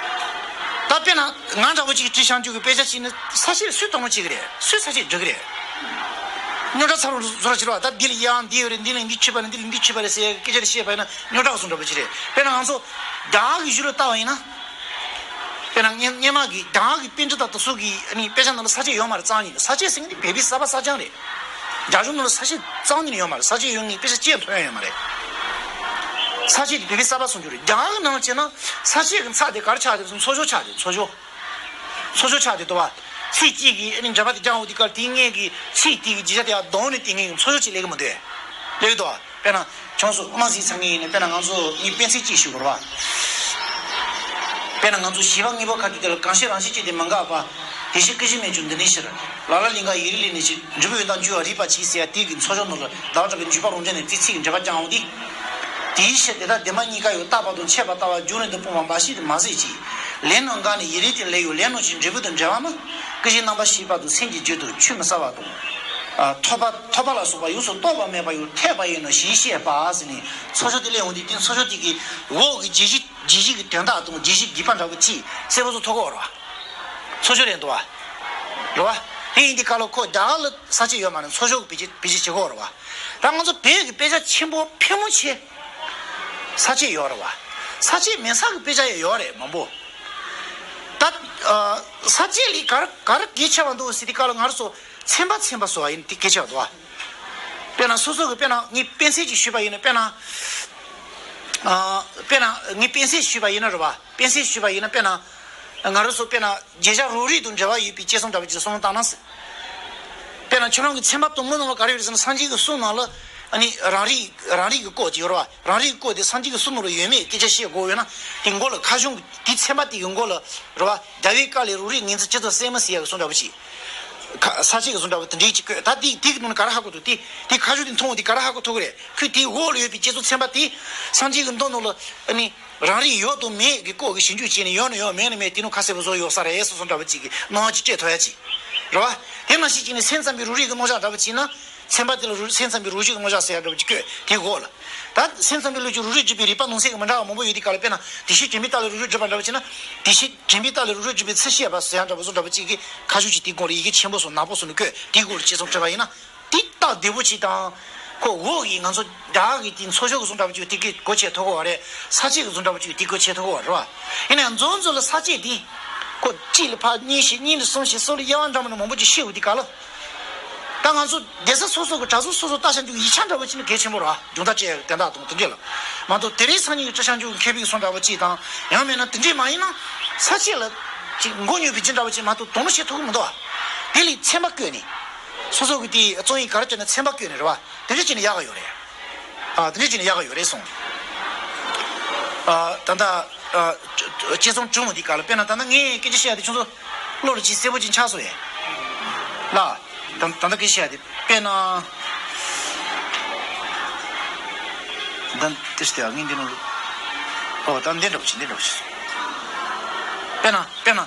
ད་དཔེར་ན་ང་འདྲ་བོ་ཅིག་བྲིས་བྱང་ཆུབ་ཀྱི་དཔེ་ཆ་ཅིག་ཡིན་ན་ས་བཅད་སུས་དོ་སྣང་བྱེད་ཀྱི་རེད། སུས་ས་བཅད་འབྲི་གི་རེད། རྙོག་དྲ་ཚ་རུ་བཟོ་ར་བྱེད་རོགས། ད་འདི་ལ་ཡང་འདི་ཡོད་རེད། འདི་ལ་འདི་ཆུད་པ་རེད། འདི་ལ་འདི་ཆུད་པ་རེད་ཟེར་སྐད་ཆ་དེ་བཤད་པ་ཡིན་ན་རྙོག་དྲ་ག་ཚོད་འདྲ་པོ་ཅིག་རེད། དཔེར་ན་ང་ཚོ་རྒྱ་གར་གྱི་གཞུང་ལ་ལྟ་བ་ཡིན་ན། དཔེར་ན་སྔོན་སྔོན་མ་གི་རྒྱ་གར་གྱི་པཎྜི་ཏ་དེ་ཚོ་གི་ཨ་ནི་དཔེ་ཆ་ནང་ལ་ས་བཅད་ཡོད་མ་རེད། རྩ་བ་ཉིད་ནས། ས་བཅད་ཟེར་མཁན་དེ་བོད་པའི་གསར་པ་གསར་རྐྱང་རེད། རྒྱ་གཞུང་ནང་ལ་ས་བཅད་རྩ་བ་ཉིད་ནས་ཡོད་མ་རེད། ས་བཅད་ཡོད་མཁན་དཔེ་ཆ་གཅིག་ཐོན་ཡ་ཡོད་མ་རེད། ས་བཅད་དེ་བོད་པའི་གསར་པ་སོང་རྒྱུ་རེད། རྒྱ་གར་གྱི་ནང་ལ་བྱས་ན་ས་བཅད་ཀྱི་ཚིག་དེ་ག་རེ་ཆགས་བསྡད་སོང་། མཚོ་ཤོག་ཆགས་བསྡད། མཚོ་ཤོག་མཚོ་ཤོག་ཆགས་བསྡད་འདུག་བ། ཚིག་གཅིག་གིས་ཨ་ནི་འགྲེལ་པ་དེ་རྒྱག་འོང་དུས་སྐབས་དེའི་སྔོན་གྱི་ཚིག་དེ་གི་བརྗོད་བྱ་དེ་ཡར་ལྡོག་ནས་དེ་སྔོན་གྱི་མཚོ་ཤོག་ཅིག་སླེབས་ཀྱི་མི་འདུག་སླེབས་ཀྱི་འདུག་བ། དཔེར་ན་ཁྱོད་ཚོ་དམངས་སྲིད་ཚང་མ་ཡིན་ན། དཔེར་ན་ང་ཚོ་ངས་དཔེ་མཚོན་གཅིག་ཞུ་དགོས་རེད་བ། དཔེར་ན་ང་ཚོ་བཞི་པ་དངོས་པོ་ཁ་ཐུག་དེ་ལ་གང་ཤེས་རང་ཤེས་ཀྱི་དེ་མ་འགགས་པ། དེ་བཞིན་སྐུ་བཞི་མེད་ཀྱང་འདི་ནི་ཕྱིར། ལ་ལ་ལིང་ག་ཡིག་རིགས་ལས་ནི་ཕྱིར། འབྲས་བུ་ཡོད་དམ་འགྱུར་བ་རིག་པར་གྱིས་ཟེར་ཡ་དེ་གི་མཚོ་ཤོག་ནང་ལ་ཟླ་བ་གྲགས་པའི་འཇུག་པ་རང་འགྲེལ་ནས་དེ་ཚིག་འགྲེལ་པ་བསྐྱངས་འོང་དུས། དེའི་ཕྱིར་དེ་དག་བདེན་པ་གཉིས་ཀ་ཡང་རྟག་པ་དང་ཆད་པ་ལྟ་བ་རྒྱུ་རིང་དུ་སྤོང་བ་འབའ་ཞིག་ཏུ་མ་ཟད་ཀྱི། ལས་རྣམས་འགགས་ནས་ཡིད་རིག་སྟེ་ལས་ཡོད་ལས་རྣམས་ཀྱི་འབྲས་བུ་དང་འབྲེལ་བ་ནི། ཀུན་གཞི་རྣམ་པར་ཤེས་པ་དང་སེམས་ཀྱི་རྒྱུད་དུ་ཆུད་མི་ཟ་བ་དང་། ཨ་ཐོབ་པ་ཐོབ་པ་ལ་སོགས་པ་ཡོངས་སུ་རྟོག་པ་མེད་པ་ཡང་འཐད་པ་ཡིན་ནོ་ཞེས་བཤད་པ་ཟེར་ནས་མཚོ་ཤོག་དེ་སླེབས་འོང་དུས་དེ་མཚོ་ཤོག་དེ་གི་འོག་གི་བརྗོད་གཞི་བརྗོད་གཞི་གི་དོན་དག་དང་བརྗོད་གཞི་རྒྱས་པ་འདྲ་བོ་ཅིག་གསལ་པོ་བཟོ་ཐུབ་ཀྱི་ཡོད་རེད་བ། མཚོ་ཤོག་རེད་འདུག་བ། རེད་བ། དེ་ཡིན་དུས་སྐབས་ལ་ཁོ་རྒྱ་གར་ལ་ས་བཅད་ཡོད་མ་རེད། མཚོ་ཤོག་གི་བེད་སྤྱོད་བེད་སྤྱོད་བྱེད་ཀྱི་ཡོད་རེད་བ། ད་ང་ཚོ་བོད་ཀྱི་དཔེ་ཆ་ཆེན་པོ་ཕལ་མོ་ཆེ་ས་བཅད་ཡོད་རེད་བ། ས་བཅད་མེད་ས་གི་དཔེ་ཆ་ཡང་ཡོད་རེད་མང་པོ། ད་ཨ་ས་བཅད་ལས་ག་རེ་ག་རེ་གལ་ཆེ་བ་འདུག་ཟེར་དུས་སྐབས་ལ་ང་རང་ཚོ་ཚན་པ་ཚན་པ་བཟོ་བ་ཡིན་དེ་གལ་ཆེ་བ་འདུག་བ། དཔེར་ན་སོ་སོ་གི་དཔེར་ན་ངས་དཔེ་མཚོན་ཅིག་ཞུས་པ་ཡིན་ན། དཔེར་ན་ཨ་དཔེར་ན་ངས་དཔེ་མཚོན་ཞུས་པ་ཡིན་ན་རེད་བ། དཔེ་མཚོན་ཞུས་པ་ཡིན་ན་དཔེར་ན་ང་རང་ཚོ་དཔེར་ན་བརྗོད་བྱ་རང་རིག་དང་འབྲེལ་བ་ཡོད་པའི་དཔྱད་རྩོམ་འདྲ་བོ་ཅིག་བསམ་བློ་བཏང་ན། དཔེར་ན་ཁྱོད་རང་གི་ཚན་པ་དང་པོ་ནང་ལ་ག་རེ་ཡོད་རེད་ཟེར་ན། སངས་རྒྱས་ཀྱི་གསུང་ནང་ལ་ཨ་ནི་རང་རིག་རང་རིག་གི་སྐོར་དེ་ཡོད་རེད་བ། རང་རིག་གི་སྐོར་དེ་སངས་རྒྱས་ཀྱི་གསུང་ནང་ལ་ཡོད་མེད་སྐད་ཆ་བཤད་དགོས་ཡོད་ན། དེ་མགོ་ལ་ཁ་གཞུང་གི་དེ་ཚན་པ་དེ་གི་མགོ་ལ་རེད་བ། རྒྱལ་བའི་བཀའ་ལས་རང་རིག་ངེས་འཛིན་ཇི་ཙམ་གསལ་མིན་ཟེར་ཡག་གི་གསུང་འདྲ་བོ་ཅིག་ཁ་ས་བཅད་ཀྱི་བཟོ་འདྲ་བོ་དེ་འདྲའི་ཅིག་བཀོད། ད་དེ་དེ་གི་ནང་ནས་ག་རེ་ཧ་གོ་འདུག་དེ་དེ་ཁ་ཤོ་དེ་མཐོང་བ་དེ་ག་རེ་ཧ་གོ་ཐུབ་ཀྱི་རེད། ཁོས་དེའི་འོག་ལ་ཡོད་པའི་བསྐྱེད་རྫོགས་ཚན་པ་དེ་སངས་རྒྱས་ཀྱི་མདོ་ནང་ལ་ཨ་ནི་རང་རིག་ཡོད་དང་མེད་ཀྱི་སྐོར་གྱི་ཞིབ་འཇུག་བྱས་ནས་ཡོད་ན་ཡོད་མེད་ན་མེད་དེ་ནང་ཁ་གསལ་པོ་བཟོ་ཡོད་ས་རེད་བཟོ་བཟོ་འདྲ་བོ་ཅིག་གི་སྣང་བ་ཅིག་སྤྲད་ཐུབ་ཡ་ཅིག་རེད་བ། དེ་ནང་བཞིན་བྱས་ནས་སེམས་ཙམ་པའི་རང་རིག་གི་རྣམ་གཞག་འདྲ་བོ་བྱས་ན། ཚན་པ་དེ་ལ་རུ་སེམས་ཙམ་པའི་རང་རིག་གི་རྣམ་གཞག་ཟེར་ཡ་འདྲ་བོ་ཅིག་བཀོད་དེའི་འོག་ལ། ད་སེམས་ཙམ་པའི་བློ་ཀྱི་རང་རིག་སྒྲུབ་པའི་རིགས་པ་ནང་གསེས་ཀྱི་མི་འདྲ་བ་མང་པོ་ཡོད་དུས་སྐབས་ལ། དཔེར་ན་དེ་བཞིན་དྲན་པའི་རྟགས་ལ་རང་རིག་སྒྲུབ་པ་འདྲ་བོ་བྱས་ན། དེ་བཞིན་དྲན་པའི་རྟགས་ལ་རང་རིག་སྒྲུབ་པའི་ཚུལ་བཤད་པ་ཟེར་ཡ་འདྲ་བོ་བཟོ་འདྲ་བོ་ཅིག་གི་ཁ་ཤུགས་ཀྱིས་དེའི་སྒང་ལ་ཡི་གེ་ཆེན་པོ་སོགས་ནག་པོ་སོགས་ནས་བཀོད་དེའི་སྒང་ལ་དཔྱད་རྩོམ་བྲིས་པ་ཡིན་ན། དེ་རྟགས་བདེ་པོ་ཅིག་དང་། ཁོ་འོག་གི་ང་ཚོ་རྒྱ་གར་གྱི་དེ་ཚོགས་ཞུགས་ཀྱི་བཟོ་འདྲ་བོ་ཅིག་དེ་གི་གོ་ཆོད་ཐུབ་ཀྱི་ཡོད་རེད། ས་བཅད་ཀྱི་བཟོ་འདྲ་བོ་ཅིག་དེ་གོ་ཆོད་ཐུབ་ཀྱི་ཡོད་རེད་བ། ཡིན་ན་ཡང་མཚམས་མཚམས་ལ་ས་བཅད་དེ་ཁོ་གཅིག་ལ་ཕར་གཉིས་བཤད། གཉིས་ལ་གསུམ་བཤད། གསུམ་ལ་དབྱེ་བ་འདྲ་མིན་མང་པོ་ཅིག་བཤད་འོང་དུས་སྐབས་ལ། ད་ང་ཚོ་སྡེ་ས་སོ་སོ་གི་གྲྭ་ཚང་སོ་སོ་ལྟ་བྱ་འཇུག་ཡིག་ཆ་འདྲ་བོ་ཅིག་ནི་གལ་ཆེན་པོ་རེད་བ། སྦྱོང་བརྡར་བྱས་དན་རྟགས་དང་དེ་འདྲས་ལ། མ་གཏོགས་དེ་རིང་སང་ཉིན་གྱི་སྤྲུལ་བྱང་ཆུབ་མཁས་པའི་གསུང་འདྲ་བོ་ཅིག་དང་། ཡང་མིན་ན་དེ་འདྲས་མ་ཡིན་ན། ས་བཅད་ལ་ཅིག་མགོ་རྙོག་པའི་རྒྱུ་འདྲ་བོ་ཅིག་མ་གཏོགས་དོ་སྣང་བྱེད་ཐུབ་ཀྱི་མི་འདུག་བ། དེ་ལས་ཚན་པ་བཀོད་ནས། སོ་སོ་གི་དེ་རྩོམ་ཡིག་ག་རེ་བྱས་ན་ཚན་པ་བཀོད་ནས་རེད་བ། དེ་འདྲས་བྱས་ན་ཡག་གི་ཡོད་རེད། ཨ། དེ་འདྲས་བྱས་ན་ཡག་གི་ཡོད་རེད་གསུངས། ཨ། ད་ལྟ། ཨ། དཔྱད་རྩོམ་བྲིས་འོང་དུས་སྐབས་ལ། དཔེར་ན་ད་ལྟ་ངས་སྐད་ཆ་བཤད་ཡ་དེ་ཁྱོད་ཚོ་བློ་ལ་ཅིག་གསལ་པོ་ཅིག་ཆགས་སོང་ཡས་ལ། ད་ད་ལྟ་སྐད་ཆ་བཤད་ཡ་དེ་དཔེར་ན། ད་དེ་སྟེ་ངས་འདི་ནང་ལ། ཨོ། ད་འདི་འདྲ་པོ་ཅིག་འདི་འདྲ་པོ་ཅིག་དཔེར་ན། དཔེར་ན། ཨ།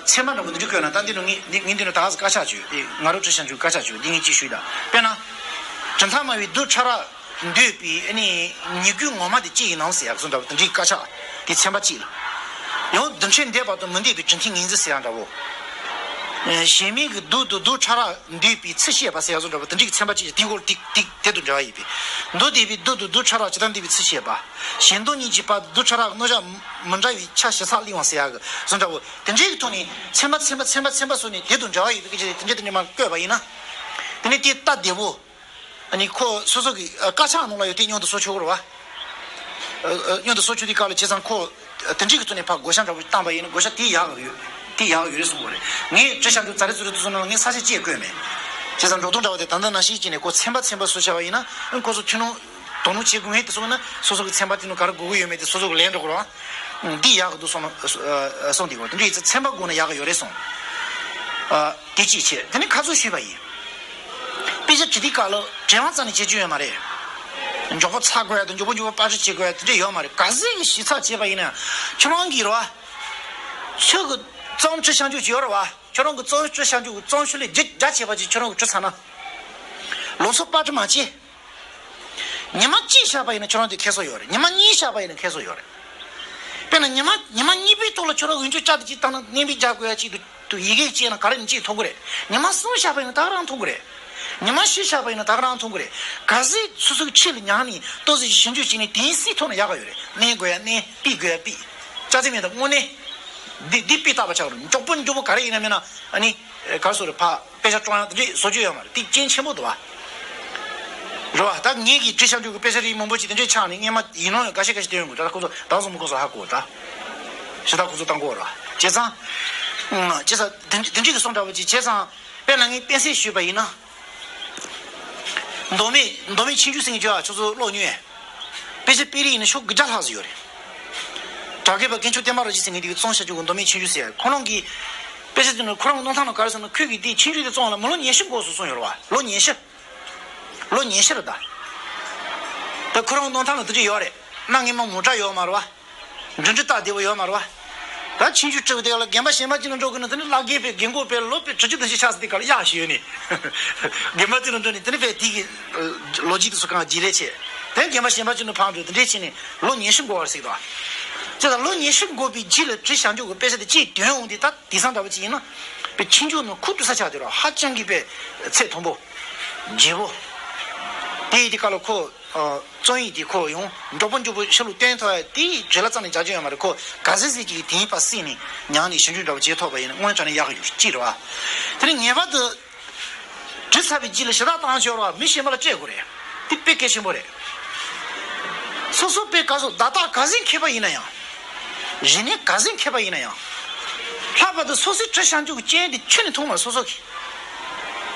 ཚན་པ་འདྲ་པོ་འདི་འདྲ་བཀོད་ན། ད་འདི་ནང་ངས་འདི་ངས་འདི་ནང་ད་ག་ས་དཀར་ཆག་བྱོས། ཨེ། ང་རང་སྤྲུལ་བྱང་ཆུབ་དཀར་ཆག་བྱོས། འདི་ངས་ཅིག་ཞུས་ད། དཔེར་ན། གྲུབ་མཐའ་སྨྲ་བའི་རྡུལ་ཕྲ་རགས་འདུས་པའི་ཨ་ནི་ཉིད་སྐུའི་ངོ་མ་དེ་ཅི་ཡིན་ནམ་ཟེར་ཡག་བཟོ་འདྲ་བོ་དེ་འདྲའི་དཀར་ཆག་དེ་ཚན་པ་གཅིག་ལ། ཡང་རྡུལ་ཕྲན་འདས་པ་དང་མི་འདས་པའི་གྲུབ་མཐའི་ངོས་འཛིན་ཟེར་ཡག་འདྲ་བོ། ཨེ། གཞན་མིང་གི་རྡུལ་དང་རྡུལ་ཕྲ་རགས་འདུས་པའི་ཚུལ་བཤད་པ་ཟེར་ཡག་བཟོ་འདྲ་བོ་དེ་འདྲའི་ཚན་པ་གཅིག་དེའི་སྐོར་དེ་དེ་དེ་དང་འབྲེལ་བ་ཡོད་པས། མདོ་སྡེ་པའི་རྡུལ་དང་རྡུལ་ཕྲ་རགས་ཇི་ལྟར་འདུས་པའི་ཚུལ་བཤད་པ། གཞན་སྟོང་གཉིས་ཀྱི་བར་དུ་རྡུལ་ཕྲ་རགས་རྣམ་གཞག་མི་འདྲ་བའི་ཆ་བཞི་ཚག་གླེང་བ་ཟེར་ཡག་གི་བཟོ་འདྲ་བོ་དེ་འདྲའི་གི་ཐོག་ནས་ཚན་པ་ཚན་པ་ཚན་པ་ཚན་པ་སོགས་ནས་དེ་དང་འབྲེལ་བ་ཡོད་པའི་སྐད་ཆ་དེ་འདྲ་དེ་འདྲ་མར་བཀོད་པ་ཡིན་ན། དེ་ནས་དེ་ལྟ་བདེ་བོ། ཨ་ནི་ཁོ་སོ་སོ་གི་ཨ་དཀར་ཆག་ནང་ལ་ཡོད་དེ་མཉམ་དུ་བཟོ་ཆོག་གི་རེད་བ། ཨ། ཨ། མཉམ་དུ་བཟོ་ཆོག་དུས་སྐབས་ལ་བྱས་ཙང་ཁོ་དེ་འདྲའི་གི་ཐོག་ནས་ཕར་བགོ་བཤའ་འདྲ་བོ་བཏང་པ་ཡིན་ན་བགོ་བཤའ་དེ་ཡག་གི་ཡོད། དེ་ཡག་གི་ཡོད་རེད་གསུངས་པ་རེད། ངས་སྤྲུལ་བྱང་ཆུབ་ཛ་རེ་ཙུ་རེ་ཏུ་སོང་ན་ངས་ས་བཅད་ཅིག་བཀོད་མེད། བྱས་ཙང་འགྲོ་སྟངས་འདྲ་བོ་དེ་ད་ལྟ་ནང་བཞིན་བྱས་ནས་ཁོ་ཚན་པ་ཚན་པ་བཟོ་བྱས་པ་ཡིན་ན། ཁོ་ཚོ་ཐུན་མོང་དོ་སྣང་བྱེད་དགོས་ངེས་དེ་སོང་ན་སོ་སོ་གི་ཚན་པ་དེ་ནང་ག་རེ་དགོས་ཀྱི་ཡོད་མེད་དེ་སོ་སོ་གི་ལན་འགྲོ་དགོས་རེད་བ། འདི་ཡག་གི་འདུག་གསུངས་ན་གསུངས་དེ་གོ། དེ་འདྲ་ཡིན་ཙང་ཚན་པ་དགོས་ན་ཡག་གི་ཡོད་རེད་གསུངས། ཨ། དེ་གཅིག་བྱས། དེ་ནས་ཁ་རྩོད་ཞུས་པ་ཡིན། དཔེ་ཆ་བྲིས་དུས་སྐབས་ལ་དྲན་པ་རྩ་ནས་བྱེད་རྒྱུ་ཡོད་མ་རེད། མགྱོགས་པོ་ཚར་དགོས་ཡ་དང་མགྱོགས་པོ་མགྱོགས་པོ་པར་སྐྲུན་བྱེད་དགོས་ཡ་དེ་འདྲ་ཡོད་མ་རེད། ག་ཚོད་ཞིབ་ཚགས་བྱས་པ་ཡིན་ན་ཡང་ཁྱོད་རང་གིས་རེད་བ། ཁྱོད་ཀྱི་རྩོམ་བྲིས་བྱང་ཆུབ་ཅིག་ཡོད་རེད་བ། ཁྱོད་རང་གི་རྩོམ་བྲིས་བྱང་ཆུབ་ཀྱི་རྩོམ་ཤོག་ལས་བརྒྱ་བརྒྱ་བྱས་པ་ཅིག་ཁྱོད་རང་གིས་བྲིས་ཚར་ན། ལོ་ཚོད་པར་སྐྲུན་མ་བྱེད། ཉི་མ་གཅིག་བཞག་པ་ཡིན་ན་ཁྱོད་རང་དེ་ཁེ་བཟང་ཡོད་རེད། ཉི་མ་གཉིས་བཞག་པ་ཡིན་ན་ཁེ་བཟང་ཡོད་རེད། དཔེར་ན་ཉི་མ་ཉི་མ་གཉིས་པའི་ཐོག་ལ་ཁྱོད་རང་འོས་འབྱོར་བསྐྱར་དུ་གཅིག་བཏང་ན་གནད་འབུལ་རྒྱག་དགོས་ཡ་གཅིག་ཏུ་ཡི་གེ་བྱས་ན་ག་རེ་ཡིན་གཅིག་ཐོབ་གི་རེད། ཉི་མ་གསུམ་བཞག་པ་ཡིན་ན་ད་ག་རང་ཐོབ་གི་རེད། ཉི་མ་བཞི་བཞག་པ་ཡིན་ན་ད་ག་རང་ཐོབ་གི་རེད། གལ་སྲིད་སོ་སོའི་ཆེད་ལ་ཉར་ནས་ཏོག་ཙམ་ཞིབ་འཇུག་བྱས་ནས་དེང་སང་ཐོག་ནས་ཡག་ག་ཡོད་རེད། མནན་དགོས་ཡ་མནན། ཕུད་དགོས་ཡ་ཕུད། ཅག་ཙེ་མེད་ད་དངོས་གནས། འདི་འདི་དཔེ་བལྟས་པ་ཆགས་རུང་མགྱོགས་པོ་མགྱོགས་པོ་ག་རེ་ཡིན་ན་མིན་ན་ཨ་ནི། ག་རེ་ཟེར་རེད། ཕ། དཔེ་ཆ་བཀྲོངས་ཡག་དེ་འདྲས་བཟོ་རྒྱུ་ཡོད་མ་རེད། དེ་རྐྱེན་ཆེན་པོ་འདུག་བ། རེད་བ། ད་ངེད་ཀྱི་བྲིས་བྱང་ཆུབ་ཀྱི་དཔེ་ཆ་རིགས་མང་པོ་ཞིག་དེ་འདྲས་ཆགས་ནས་སྔས་མ་ཡིན་ནོ་ཡང་འགའ་ཤས་འགའ་ཤས་བསྟན་ཡོང་དགོས། ད་ཁོ་ཚོ་ད་སོང་མི་ཁོ་ཚོ་ཧ་གོ་ད། ཞེ་ད་ཁོ་ཚོ་བཏང་གོ་ར། བྱས་ཙང་། བྱས་ཙང་དེ་འདྲས་ཀྱི་གསུང་འདྲ་བོ་ཅིག་བྱས་ཙང་། དཔེར་ན་ངས་དཔེ་གསལ་ཞུས་པ་ཡིན་ན། མདོ་སྨད་མདོ་སྨད་ཆོས་འབྱུང་ཟེར་མཁན་ཅིག་ཡོད་ཨ། ཁྱོད་ཚོ་ཀློག་མྱོང་ངས། དཔེ་ཆ་དཔེ་རིས་ཡིན་ན་ཤོག་དགུ་བརྒྱ་ལྷག་ཙམ་ཡོད་རེད། གྲགས་པ་དཀོན་མཆོག་བསྟན་པ་རྡོ་རྗེ་ཟེར་མཁན་དེ་གིས་བརྩམས་བཞག་རྒྱུ་གི་མདོ་སྨད་ཆོས་འབྱུང་ཟེར་ཡ། ཁོ་རང་གིས་དཔེ་ཆ་དེ་ནི་ཁོ་རང་གི་རྣམ་ཐར་ནང་ག་རེ་ཟེར་ན། ཁོས་ཀྱིས་དེ་ཆོས་འབྱུང་དེ་བརྩམས་ལ་མི་ལོ་ཉི་ཤུ་འགོར་སོང་གསུངས་ཡོད་རེད་བ། ལོ་ཉི་ཤུ། ལོ་ཉི་ཤུ་རེད་ད། ད་ཁོ་རང་གི་རྣམ་ཐར་ལ་དེ་འདྲ་ཡོད་རེད། གནའ་སྔ་མོ་མོ་ཊ་ཡོད་མ་རེད་བ། འགྲིམ་འགྲུལ་སྟབས་བདེ་པོ་ཡོད་མ་རེད་བ། ད་ཆོས་འབྱུང་བྲིས་པ་དེ་ལ་རྒན་པ་གཞན་པ་ཅིག་ལ་འགྲོ་དགོས་ན་དེ་ནི་བླ་རྒན་པས་རྒན་གོག་པས་ལོ་དཔེ་དྲུག་ཅུ་བདུན་ཅུ་ཆགས་ས་དེ་ག་ལ་གཡག་ཞིག་ཡོད་ནི། རྒན་པ་ཅིག་ལ་འགྲོ་ནི་དེ་ནི་དཔེ་དེ་གི་ལོ་རྒྱུས་དེ་ཚོ་གང་བརྗེ་ལེན་བྱས། དེ་རྒན་པ་གཞན་པ་ཅིག་ལ་ཕར་འགྲོ་དེ་འདྲས་བྱས་ནས་ལོ་ཉི་ཤུ་འགོར་བ་རེད་ཟེར་གི་འདུག་བ། དེ་ལ་ལོ་ཉི་ཤུ་འགོར་བའི་རྗེས་ལ་བྲིས་བཞག་རྒྱུ་གི་དཔེ་ཆ་དེ་གཅིག་ཐོན་འོང་དུས། ད་དེང་སང་འདྲ་བོ་ཅིག་ཡིན་ན། དཔེ་ཆོས་འབྱུང་ནང་ཁུག་ཏུ་ས་ཆགས་དེ་ར་ཧ་ཅང་གི་དཔེ་ཚད་མཐོན་པོ། ལྗིད་པོ། དེ་ཡི་དེ་ག་ལ་ཁོ། ཨ། རྩོམ་ཡིག་དེ་ཁོ་ཡང་མགྱོགས་པོ་མགྱོགས་པོ་ཕྱི་ལོགས་བཏོན་ཐུབ་ཡ་དེ་བྲེལ་བ་རྩ་ནས་རྒྱག་རྒྱུ་ཡོད་མ་རེད། ཁོ་ག་ཚོད་ཙམ་ཅིག་གིས་དེའི་བར་གསེང་ནས་ཉར་ནས་ཞིབ་འཇུག་འདྲ་བོ་བྱེད་ཐུབ་པ་ཡིན་ན་དངོས་དྲང་ནས་ཡག་གི་ཡོད་ཅིག་རེད་བ། དེ་ནས་ངེས་པར་དུ་བྲིས་ཚར་བའི་རྗེས་ལ་ཞུ་དག་བཏང་ཆོག་རེད་བ། མི་གཞན་པ་ལ་སྤྲད་དགོས་རེད། དེ་དཔེ་གལ་ཆེན་པོ་རེད། སོ་སོ་དཔེ་ག་ཚོད་བརྡ་རྟགས་ག་ཚོད་མཁས་པ་ཡིན་ན་ཡང་། རིག་གནས་ག་ཚོད་མཁས་པ་ཡིན་ན་ཡང་། ལྷག་པར་དུ་སོ་སོའི་བྲིས་བཞག་རྒྱུ་གི་རྐྱེན་དེ་ཁྱོན་ནས་མཐོང་བ། སོ་སོ་གིས།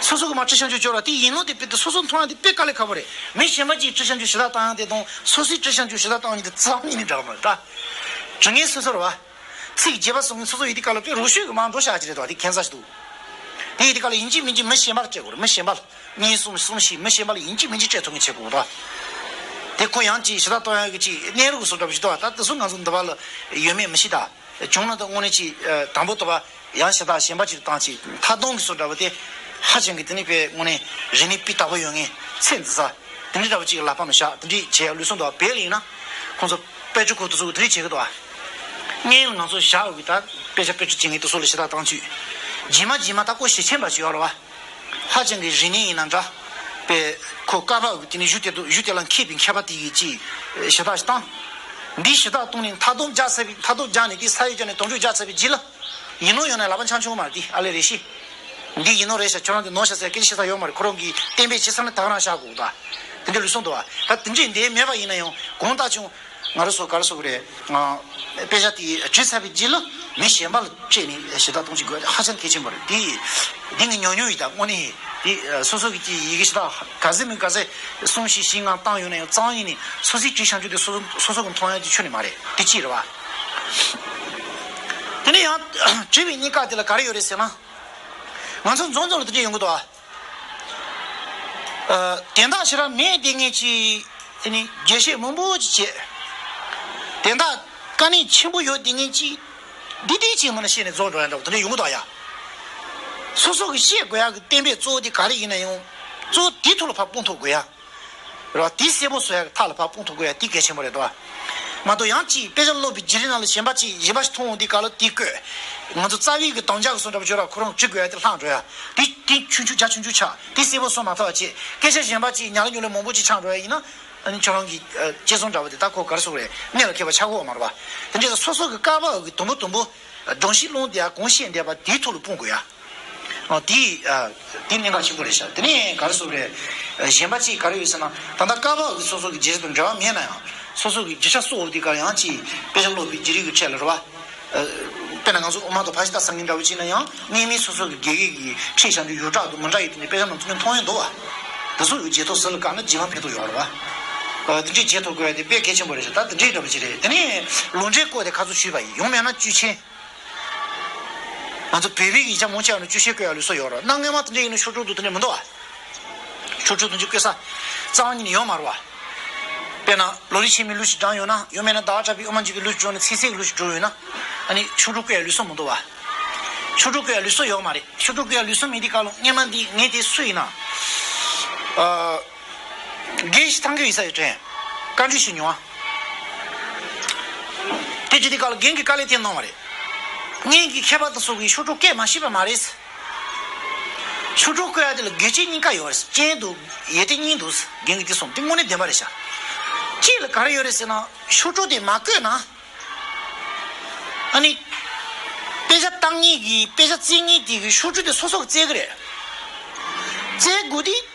སོ་སོ་གི་མ་བྲིས་བཞག་རྒྱུ་སྦྱོར་བ་དེ་ཡིན་ནོ་དེ་དཔེ་དེ་སོ་སོ་མཐོང་ཡ་དེ་དཔེ་དཀའ་ལས་ཁག་པོ་རེད། མི་གཞན་པ་ཅིག་བྲིས་བཞག་རྒྱུ་ཞུ་དག་བཏང་ཡ་དེ་དང་སོ་སོའི་བྲིས་བཞག་རྒྱུ་ཞུ་དག་བཏང་ཡ་དེ་རྩ་བ་ཉིད་ནས་འདྲ་གི་མ་རེད་ད། དྲི་ངན་སོ་སོ་རེད་བ། ཚིག་རྒྱས་པ་གསུང་མཁན་སོ་སོ་ཡོད་དུས་སྐབས་ལ་དཔེ་རོ་ཤོད་ཀྱི་མ་འགྲོ་ཤག་ཅིག་རེད་དོ། དེ་ཁྱད་མཚར་ཞིག་འདུག། དེ་ཡི་དེ་ག་ལ་ཡིན་གཅིག་མིན་གཅིག་མི་གཞན་པ་ལ་སྤྲད་དགོས་རེད། མི་གཞན་པ་ལ། གཉིས་གསུམ་གསུམ་བཞི་མི་གཞན་པ་ལ་ཡིན་གཅིག་མིན་གཅིག་སྤྲད་ཐུབ་མཁན་བྱེད་དགོས་རེད། དེ་ཁོ་ཡང་གཅིག་ཞེ་དྲག་གཏོང་ཡག་གི་གཅིག་གནས་ལུགས་བཟོ་འདྲ་པོ་ཞིག་འདུག་བ། ད་དེ་ཚོ་ང་ཚོ་འདི་པ་ལ་ཡོད་མེད་མི་ཤེས། ད་བྱུང་ན་ད་དངོས་གནས་གཅིག་དང་པོ་འདི་པ་ཡང་ཞེ་དྲག་གཞན་པ་ཅིག་ལ་བཏང་གཅིག་མཐའ་སྡོམ་གི་བཟོ་འདྲ་པོ་དེ་ཧ་ཅང་གི་དེ་ནི་དཔེ་དངོས་གནས་རིག་གནས་སྤུས་དག་པོ་ཡོད་མཁན་ཚད་འདི་ས་དེ་འདྲའི་འདྲ་པོ་ཅིག་ལ་ལག་པ་མི་བཞག་དེ་འདྲའི་བྱེད་ཡག་ལུགས་སྲོལ་འདུག་བ། བལ་ཡིན་ན་ཁོང་ཚོ་དཔལ་འབྱོར་ཁོ་དེ་ཚོ་དེ་འདྲའི་བྱེད་གི་འདུག་བ། སྔོན་ལ་ང་ཚོ་བཞག་ཡོད་གི། ད་དཔེ་ཆ་དཔེ་ཆ་བྱེད་མཁན་དེ་ཚོ་ལ་ཞེ་དྲག་བཏང་ཚུལ་རྗེས་མ་རྗེས་མ་ད་ཁོ་ཞེ་ཆེན་པ་ཞིག་ཡོད་རེད་བ། ཧ་ཅང་གི་རིག་གནས་ཡིན་ན་འདྲ། པས་ཁོ་བཀའ་བབས་ཀྱི་དེ་ནས་གཞུ་དེ་དུ་གཞུ་དེ་ལ་མཁས་པའི་མཁས་པ་དེ་ཡིས་ཅིག་ཞེ་དྲག་ཞིག་བཏང་། འདི་ཞེ་དྲག་བཏང་ནས་མཐའ་སྡོམ་རྒྱག་ཚར་བའི་མཐའ་སྡོམ་རྒྱག་ནས་དེ་ས་ཡོད་ཀྱང་ནས་དོན་འཁྱོལ་རྒྱག་ཚར་བའི་རྗེས་ལ། ཡིན་ནོ་ཡོང་ནས་ལག་པ་འཆང་ཆོག་མ་རེད། དེ་ཨ་ལེ་རེ་ཞིག་འདི་ཡིན་ནོ་རེད་ཤག་ཁྱོད་རང་དེ་ནོར་ཤག་ཟེར་སྐད་ཆ་བཤད་ས་ཡོད་མ་རེད། ཁོ་རང་གིས་གཏན་འབེབས་བྱེད་ས་ནི་ད་ག་རང་བཞག་དགོས་ད། དེ་འདྲའི་ལུགས་སྲོལ་འདུག་བ། ད་དེ་འདྲའི་འདི་མེད་པ་ཡིན་ན་ཡང་དགོངས་དག་བྱུང་། ང་རང་ཚོ་ག་རེ་ཟེར་དགོས་རེད། ང་དཔེ་ཆ་དེ་བྲིས་ཚར་བའི་རྗེས་ལ་མི་གཞན་པ་ལ་སྤྲད་ནས་ཞེ་དྲག་གཏོང་བྱེད་དགོས་ཧ་ཅང་གལ་ཆེན་པོ་རེད། དེ་འདི་ངས་ཉོ་ཉོ་ཡིན། ད་དངོས་གནས་དེ་སོ་སོ་གི་ཡི་གེ་ཞེ་དྲག་ག་ཚད་མིན་ག་ཚད་གསུམ་བཞི་བཞི་ལྔ་བཏང་ཡོད་ན་ཡང་གཙང་ཡིན་ནས་སོ་སོའི་བྲིས་བྱང་ཆུབ་དེ་སོ་སོ་སོ་སོ་གི་མཐོང་ཡག་གི་ཆོས་ནི་མ་རེད། དེ་གཅིག་རེད་བ། དེ་ནས་ཡང་བྲིས་པའི་རྙེད་དཀའ་དེ་ལ་ག་རེ་ཡོད་རེད་ཟེར་ན། ང་ཚོ་འཛོམས་འཛོམས་ལ་དེ་འདྲ་ཡོང་གི་འདུག་ཨ། ཨ། དན་རྟགས་ཞེ་དྲག་མེད་དེ་ངས་ཅི། དེ་ནི་རྒྱས་བཤད་མང་པོ་ཅིག་བྱས། དན་རྟགས་དཀའ་གནད་ཆེན་པོ་ཡོད་དེ་ངས་ཅི། འདི་འདི་ཅིག་མ་ན་བཤད་ནས་རྫོགས་འགྲོ་ཡ་འདྲ་པོ་དེ་འདྲ་ཡོང་གི་འདུག་ཡ། སོ་སོ་གི་བཤད་དགོས་ཡ་གི་གཏན་འབེབས་གཙོ་བོ་དེ་ག་རེ་ཡིན་ན་ཡང་། གཙོ་བོ་དེའི་ཐོག་ལ་ཕར་སྤུངས་ཐུབ་དགོས་ཡ། རེད་བ། དེ་གསལ་པོ་བཟོ་ཡ་གི་ཐག་ལ་ཕར་སྤུངས་ཐུབ་དགོས་ཡ་དེ་གལ་ཆེན་པོ་རེད་དོ། མ་གཏོགས་ཡང་ཅིག་དཔེ་ཆ་ཀློག་པའི་བརྒྱུད་རིམ་ནང་ལ་གཞན་པ་ཅིག་གཞན་པ་ཞིག་མཐོང་འོང་དུས་སྐབས་ལ་དེ་བཀོད། ང་ཚོ་རྩ་བའི་གི་དམ་བཅའ་གི་བཟོ་འདྲ་པོ་བརྗོད་ར་ཁོ་རང་བྲི་དགོས་ཡ་དེ་ལྷག་འགྲོ་ཡ། དེ་དེ་ཆུང་ཆུང་རྒྱ་ཆུང་ཆུང་ཆགས་དེ་གསལ་པོ་བཟོ་མ་ཐུབ་པ་བྱས། སྐད་ཆ་གཞན་པ་ཅིག་ཉག་ལ་ཉུག་ལ་མང་པོ་ཅིག་ཆགས་འགྲོ་ཡ་ཡིན་ན། ཨ་ནི་ཁྱོད་རང་གི་ཨ་དཔྱད་རྩོམ་འདྲ་པོ་དེ་ད་ཁོ་ག་རེ་ཟེར་དགོས་རེད། གནད་ལ་འཁེལ་བ་ཆགས་ཀྱི་ཡོད་མ་རེད་བ། དེ་འདྲ་སོ་སོ་གི་བཀའ་བབས་གི་དུམ་བུ་དུམ་བུ། སྒྲོམ་གཞི་སློང་བསྡད་ཡ་གང་བཤད་བསྡད་པ་དེའི་ཐོག་ལ་སྤུངས་དགོས་ཡ། ཨ་དེ་ཨ་དེ་གནད་འགག་ཆེན་པོ་རེད་ཤག་དེ་ནས་ག་རེ་ཟེར་དགོས་རེད། ཨ་གཞན་པ་ཅིག་ག་རེ་ཡོད་ཟེར་ན། ད་ལྟ་བཀའ་བབས་ཀྱི་སོ་སོ་གི་རྒྱུ་ཆ་དང་འབྲེལ་བ་མེད་ན་ཡང་། སོ་སོ་གི་རྒྱུ་ཆ་གསོག་འོང་དུས་སྐབས་ལ་ཡང་ཅིག་དཔེ་ཆ་ཀློག་པའི་བརྒྱུད་རིམ་གྱི་ཁྲོད་ལ་རེད་བ། ཨ་དཔེར་ན་ང་ཚོ་དབུ་མ་དང་ཕར་ཕྱིན་དང་སངས་རྒྱས་འདྲ་བོ་ཅིག་ན་ཡང་སྔོན་མའི་སོ་སོ་གི་དགེ་རྒན་གྱི་ཁྲིད་བྱང་ཆུབ་ཡོངས་གྲགས་དང་མི་འདྲ་ཡི་སྟེང་ནས་དཔེ་ཆ་ནང་དུ་མཐོང་ཡོང་འདུག་བ། དེ་ཚོ་ཡི་རྗེས་ཐོབ་ཟུར་ལ་བཀག་ན་རྗེས་མ་ཕན་ཐོགས་ཡོད་རེད་བ། ཨ་དེ་འདྲའི་རྗེས་ཐོབ་དགོས་ཡ་དེ་དཔེ་གལ་ཆེན་པོ་རེད་ཤག་ད་དེ་འདྲའི་འདྲ་པོ་ཅིག་རེད། དེ་ནས་ལུང་འདྲེན་སྐོར་དེ་ཁ་ཚུར་ཞུས་པ་ཡིན། ཡང་མེད་ན་བཅུ་ཆེན། ང་ཚོ་བོད་པའི་ཡིག་ཆ་མང་ཆེ་བ་ནི་བཅུ་ཆེན་བཀོད་ཡ་ལུགས་སྲོལ་ཡོད་རེད། གནའ་སྔ་མ་དེ་འདྲ་ཡིན་ན་ཤོག་དྲུག་ཏུ་དེ་འདྲ་མི་འདུག་བ། ཤོག་དྲུག་དེ་འདྲ་བཀོད་ས་རྩ་བ་ཉིད་ནས་ཡོད་མ་རེད་བ། དཔེར་ན་ལོ་རིམ་ཆེན་མོའི་ལུགས་ཤིག་བགྲངས་ཡོད་ན། ཡང་མེད་ན་ཟླ་བ་གྲགས་པའི་དབུ་མ་འཇུག་པའི་ལུགས་ཤིག་བགྲངས་ནས་ཚིག་གསལ་གྱི་ལུགས་ཤིག་བགྲངས་ཡོད་ན། ཨ་ནི་ཤོག་དྲུག་བཀོད་ཡ་ལུགས་སྲོལ་མི་འདུག་བ། ཤོག་དྲུག་བཀོད་ཡ་ལུགས་སྲོལ་ཡོད་མ་རེད། ཤོག་དྲུག་བཀོད་ཡ་ལུགས་སྲོལ་མེད་དུས་སྐབས་ལ་སྔོན་མ་འདི་ངས་དེ་སུ་ཡིན་ན། ཨ། རྒན་ཞིག་ཐང་གི་ཡིན་ས་ཡོད་དྲན། བཀའ་འདྲི་ཞིག་མྱོང་བ། དེ་བྱེད་དུས་སྐབས་ལ་རྒན་གྱིས་དཀའ་ལས་དེ་གནང་བ་རེད། སྔོན་གྱི་མཁས་པ་དང་སོགས་ཀྱིས་ཤོག་དྲུག་བཀོད་མ་ཤེས་པ་མ་རེད། ཤོག་དྲུག་བཀོད་ཡ་དེ་ལ་དགེ་སྤྱོད་གཉིས་ཀ་ཡོད་རེད། སྤྱན་དང་ཡོན་ཏན་གཉིས་འདུག་རྒན་གྱིས་དེ་གསུངས། དེ་དངོས་གནས་བདེན་པ་རེད་ཤག་གཅིག་ལ་ག་རེ་ཡོད་རེད་ཟེར་ན། ཤོག་དྲུག་དེ་མ་བཀོད་ན། ཨ་ནི། དཔེ་ཆ་བཏང་མཁན་གྱིས་དཔེ་ཆ་བཙལ་མཁན་དེ་གིས་ཤོག་དྲུག་དེ་སོ་སོ་གིས་བཙལ་གི་རེད། བཙལ་དགོས་དུས།